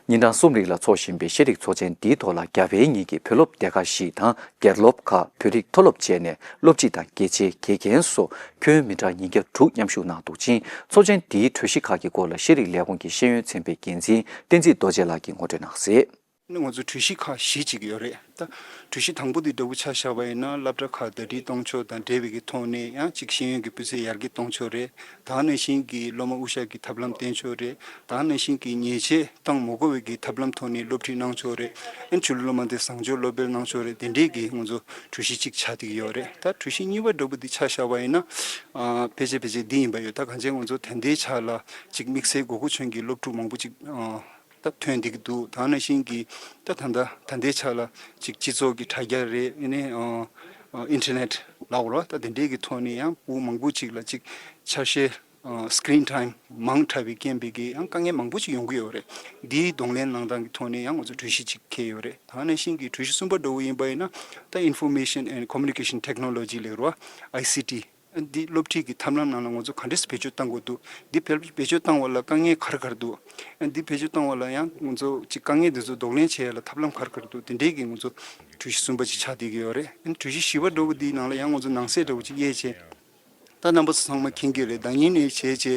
ཉིན་གྲངས་གསུམ་རིང་ལ་འཚོགས་བཞིན་པའི་ཤེས་རིག་ཚོགས་ཆེན་འདིའི་ཐོག་ལ་རྒྱ་བལ་གཉིས་ཀྱི་བོད་སློབ་སྡེ་ཁག་བཞི་དང་། སྒེར་སློབ་ཁག་བོད་རིགས་མཐོ་སློབ་བཅས་ནས་སློབ་སྤྱི་དང་དགེ་ཆེ་དགེ་རྒན་སོགས་ཁྱོན་མི་གྲངས་ཉིས་བརྒྱ་དྲུག་མཉམ་ཞུགས་གནང་འདུག་ཅིང་། ཚོགས་ཆེན་འདིའི་གྲོས་གཞི་ཁག་གི་སྐོར་ལ་ཤེས་རིག་ལས་ཁུངས་ཀྱི་ཤེས་ཡོན་ཚན་པའི་འགན་འཛིན་བསྟན་འཛིན་རྡོ་རྗེ་ལགས་ཀྱིས་ངོ་སྤྲོད་གནང་གསལ། ནི་ང་ཚོ་གྲོས་གཞི་ཁག་བཞི་ཅིག་ཡོད་རེད། ད་གྲོས་གཞི་དང་པོ་དེ་འདྲ་བོ་ཆ་བཞག་པ་ཡིན་ན། སློབ་གྲྭ་ཁག་ཟླ་སྒྲིལ་གཏོང་ཕྱོགས་དང་འབྲེལ་བའི་གི་ཐོག་ནས་ཡང་ཅིག་ཤེས་ཡོན་གྱི་སྤུས་ཚད་ཡར་རྒྱས་གཏོང་ཕྱོགས་རེད། ད་ག་ནང་བཞིན་གྱི་སློབ་མ་དབུ་ཞྭ་གི་ཐབས་ལམ་བསྟེན་ཕྱོགས་རེད། ད་ག་ནང་བཞིན་གྱི་ཉེས་ཆད་བཏང་མ་དགོས་པའི་གི་ཐབས་ལམ་ཐོག་ནས་སློབ་ཁྲིད་གནང་ཕྱོགས་རེད། ཨ་ནི་ཆོས་ལུགས་སློབ་མ་དེ་བཟང་སྤྱོད་སློབ་སྤེལ་གནང་ཕྱོགས་རེད། དེ་འདྲའི་གི་ང་ཚོ་གྲོས་གཞི་གཅིག་ཆགས་བསྡད་ཀྱི་ཡོད་རེད། ད་གྲོས་གཞི་གཉིས་པ་འདྲ་བོ་འདི་ཆ་བཞག་པ་ཡིན་ན། ཨ་ཕལ་ཆེར་ཕལ་ཆེར་འདི་ཡིན་པ་ཡོད། ད་གང་ཅི་ང་ཚོ་ད་ལྟའི་ཆ་ལ་ཅིག་དམིགས་བསལ་དགོས་མཁོ་ཆེན་གྱི་སློབ་ཕྲུག་མང་པོ་ཅིག་ཨ། ད་ཐོན་བསྡད་ཀྱི་འདུག་ད་ག་ནང་བཞིན་གྱི་ད་ད་ལྟ་ད་ལྟའི་ཆ་ལ་ཅིག་སྤྱི་ཚོགས་ཀྱི་དྲ་རྒྱ་རེད། ཨ་ནི་ཨ་ཨ་ཨིན་ཊར་ནེཊ་ལབ་དགོས་རེད་བ། ད་དེ་འདྲའི་གི་ཐོག་ནས་ཡང་སྤུ་གུ་མང་པོ་ཅིག་ལ་ཅིག་ཆ་ཤས་ཨ་སི་ཀི་རིན་ཊའིམ་མང་དྲགས་པའི་རྐྱེན་པས་ཀྱི་ཡང་དཀའ་ངལ་མང་པོ་ཅིག་ཡོང་གི་ཡོད་རེད། འདིའི་གདོང་ལེན་གནང་སྟངས་ཀྱི་ཐོག་ནས་ཡང་ང་ཚོ་གྲོས་གཞི་ཅིག་འཁེལ་ཡོད་རེད། ད་ག་ནང་བཞིན་གྱི་གྲོས་གཞི་གསུམ་པ་འདྲ་བོ་ཡིན་པ་ཡིན་ན། ད་Information and Communication Technology ལབ་དགོས་རེད་བ། ཨའི་སི་ཊི། འདི་སློབ་ཁྲིད་ཀྱི་ཐབས་ལམ་ནང་ལ་ང་ཚོ་ག་འདྲས་སེ་བེད་སྤྱོད་གཏང་དགོས་འདུག་འདི་བེད་བེད་སྤྱོད་གཏང་བ་ལ་དཀའ་ངལ་ག་རེ་ག་རེ་འདུག་འདི་བེད་སྤྱོད་གཏང་བ་ལ་ཡང་ང་ཚོ་ཅིག་དཀའ་ངལ་འདི་ཚོ་གདོང་ལེན་བྱེད་ཡ་ལ་ཐབས་ལམ་ག་རེ་ག་རེ་འདུག་དེ་འདྲའི་གི་ང་ཚོ་གྲོས་གཞི་གསུམ་པ་ཅིག་ཆགས་བསྡད་ཀྱི་ཡོད་རེད། གྲོས་གཞི་བཞི་པ་འདྲ་བོ་འདིའི་ནང་ལ་ཡང་ང་ཚོ་ནང་གསེས་འདྲ་བོ་ཅིག་དབྱེ་བྱས། ད་རྣམ་པ་ཚོ་ཚང་མ་མཁྱེན་གྱི་རེད། ཟླ་ཉིན་ནས་བྱས་བྱས་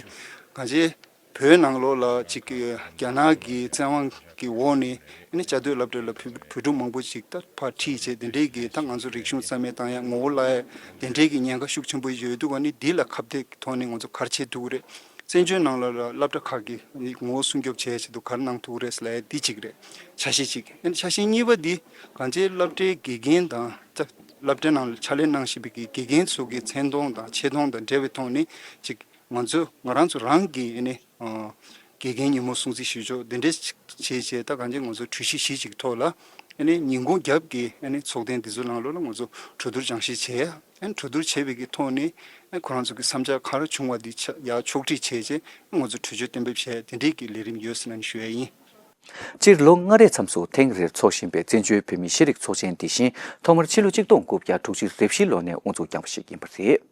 གང་ཅི། བོད་ནང་ལོགས་ལ་ཅིག་རྒྱ་ནག་གི་བཙན་དབང་གི་འོག་ནས་ཨ་ནི་བཅའ་སྡོད་སློབ་གྲྭ་ལ་བོད་བོད་ཕྲུག་མང་པོ་ཅིག་ད་ཕར་ཁྲིད་བྱས། དེ་འདྲའི་གི་ད་ང་ཚོ་རིག་གཞུང་རྩ་མེད་བཏང་ཡ་ངོ་བོ་བརླག་ཡ་དེ་འདྲའི་གི་ཉེན་ཁ་ཤུགས་ཆེན་པོ་ཡོད་འདུག་ཨ་ནི་འདི་ལ་ཁ་གཏད་ཀྱི་ཐོག་ནས་ང་ཚོ་ག་རེ་བྱེད་ཐུབ་ཀྱི་རེད། བཙན་བྱོལ་ནང་ལ་ལ་སློབ་གྲྭ་ཁག་གི་ངོ་བོ་སྲུང་སྐྱོབ་བྱེད་ཡ་ཆེད་དུ་ག་རེ་གནང་ཐུབ་ཀྱི་རེད་ཟེར་ལབ་ཡ་འདི་གཅིག་རེད། ཆ་ཤས་གཅིག་ཨ་ནི་ཆ་ཤས་གཉིས་པ་འདི་གང་ཅི་སློབ་གྲྭའི་དགེ་རྒན་དང་ད་སློབ་གྲྭ་ནང་ལ་ཕྱག་ལས་གནང་བཞིན་པའི་གི་དགེ་རྒན་ཚོ་གི་མཚན་མཐོང་དང་ཆེ་མཐོང་དང་འབྲེལ་བའི་ཐོག་ནས་ཅིག་ང་ཚོ་ང་རང་ཚོ་རང་གི་ཨ་ནི་ཨ་དགེ་རྒན་ཉིན་མོ་སྲུང་བརྩི་ཞུ་ཕྱོགས་འདི་འདྲའི་ཅིག་བྱས་བྱས། ད་གང་ཅི་ང་ཚོ་གྲོས་གཞི་བཞི་ཅིག་ཐོག་ལ་ ཨ་ནི་ཉིན་གུང་རྒྱབ་ཀྱི་ཨ་ནི་ཚོགས་ཐེངས་འདི་ཚོ་ནང་ལོགས་ལ་ང་ཚོ་གྲོས་བསྡུར་སྦྱང་བཤད་བྱས་ཡ། ཨ་ནི་གྲོས་བསྡུར་བྱས་པའི་གི་ཐོག་ནས་ཨ་ཁོ་རང་ཚོ་གི་བསམ་འཆར་ག་རེ་བྱུང་བ་འདི་ཆ་ཡར་ཕྱོགས་སྒྲིག་བྱས་རྗེས་ང་ཚོ་གྲོས་ཆོད་གཏན་འབེབས་བྱས་དེ་འདྲའི་གི་ལས་རིམ་ཡོད་ཟེར་ནས་ཞུ་ཡ་ཡིན། སྤྱིར་ལོ་ལྔ་རེའི་མཚམས་སུ་ཐེངས་རེར་འཚོགས་བཞིན་པའི་བཙན་བྱོལ་བོད་མིའི་ཤེས་རིག་ཚོགས་ཆེན་འདི་བཞིན་ཐོག་མར་ཕྱི་ལོ་གཅིག་སྟོང་དགུ་བརྒྱ་དྲུག་ཅུ་རེ་བཞིའི་ལོ་ནས་དབུ་འཛུགས་བསྐྱངས་པ་ཞིག་ཡིན་པ་རེད།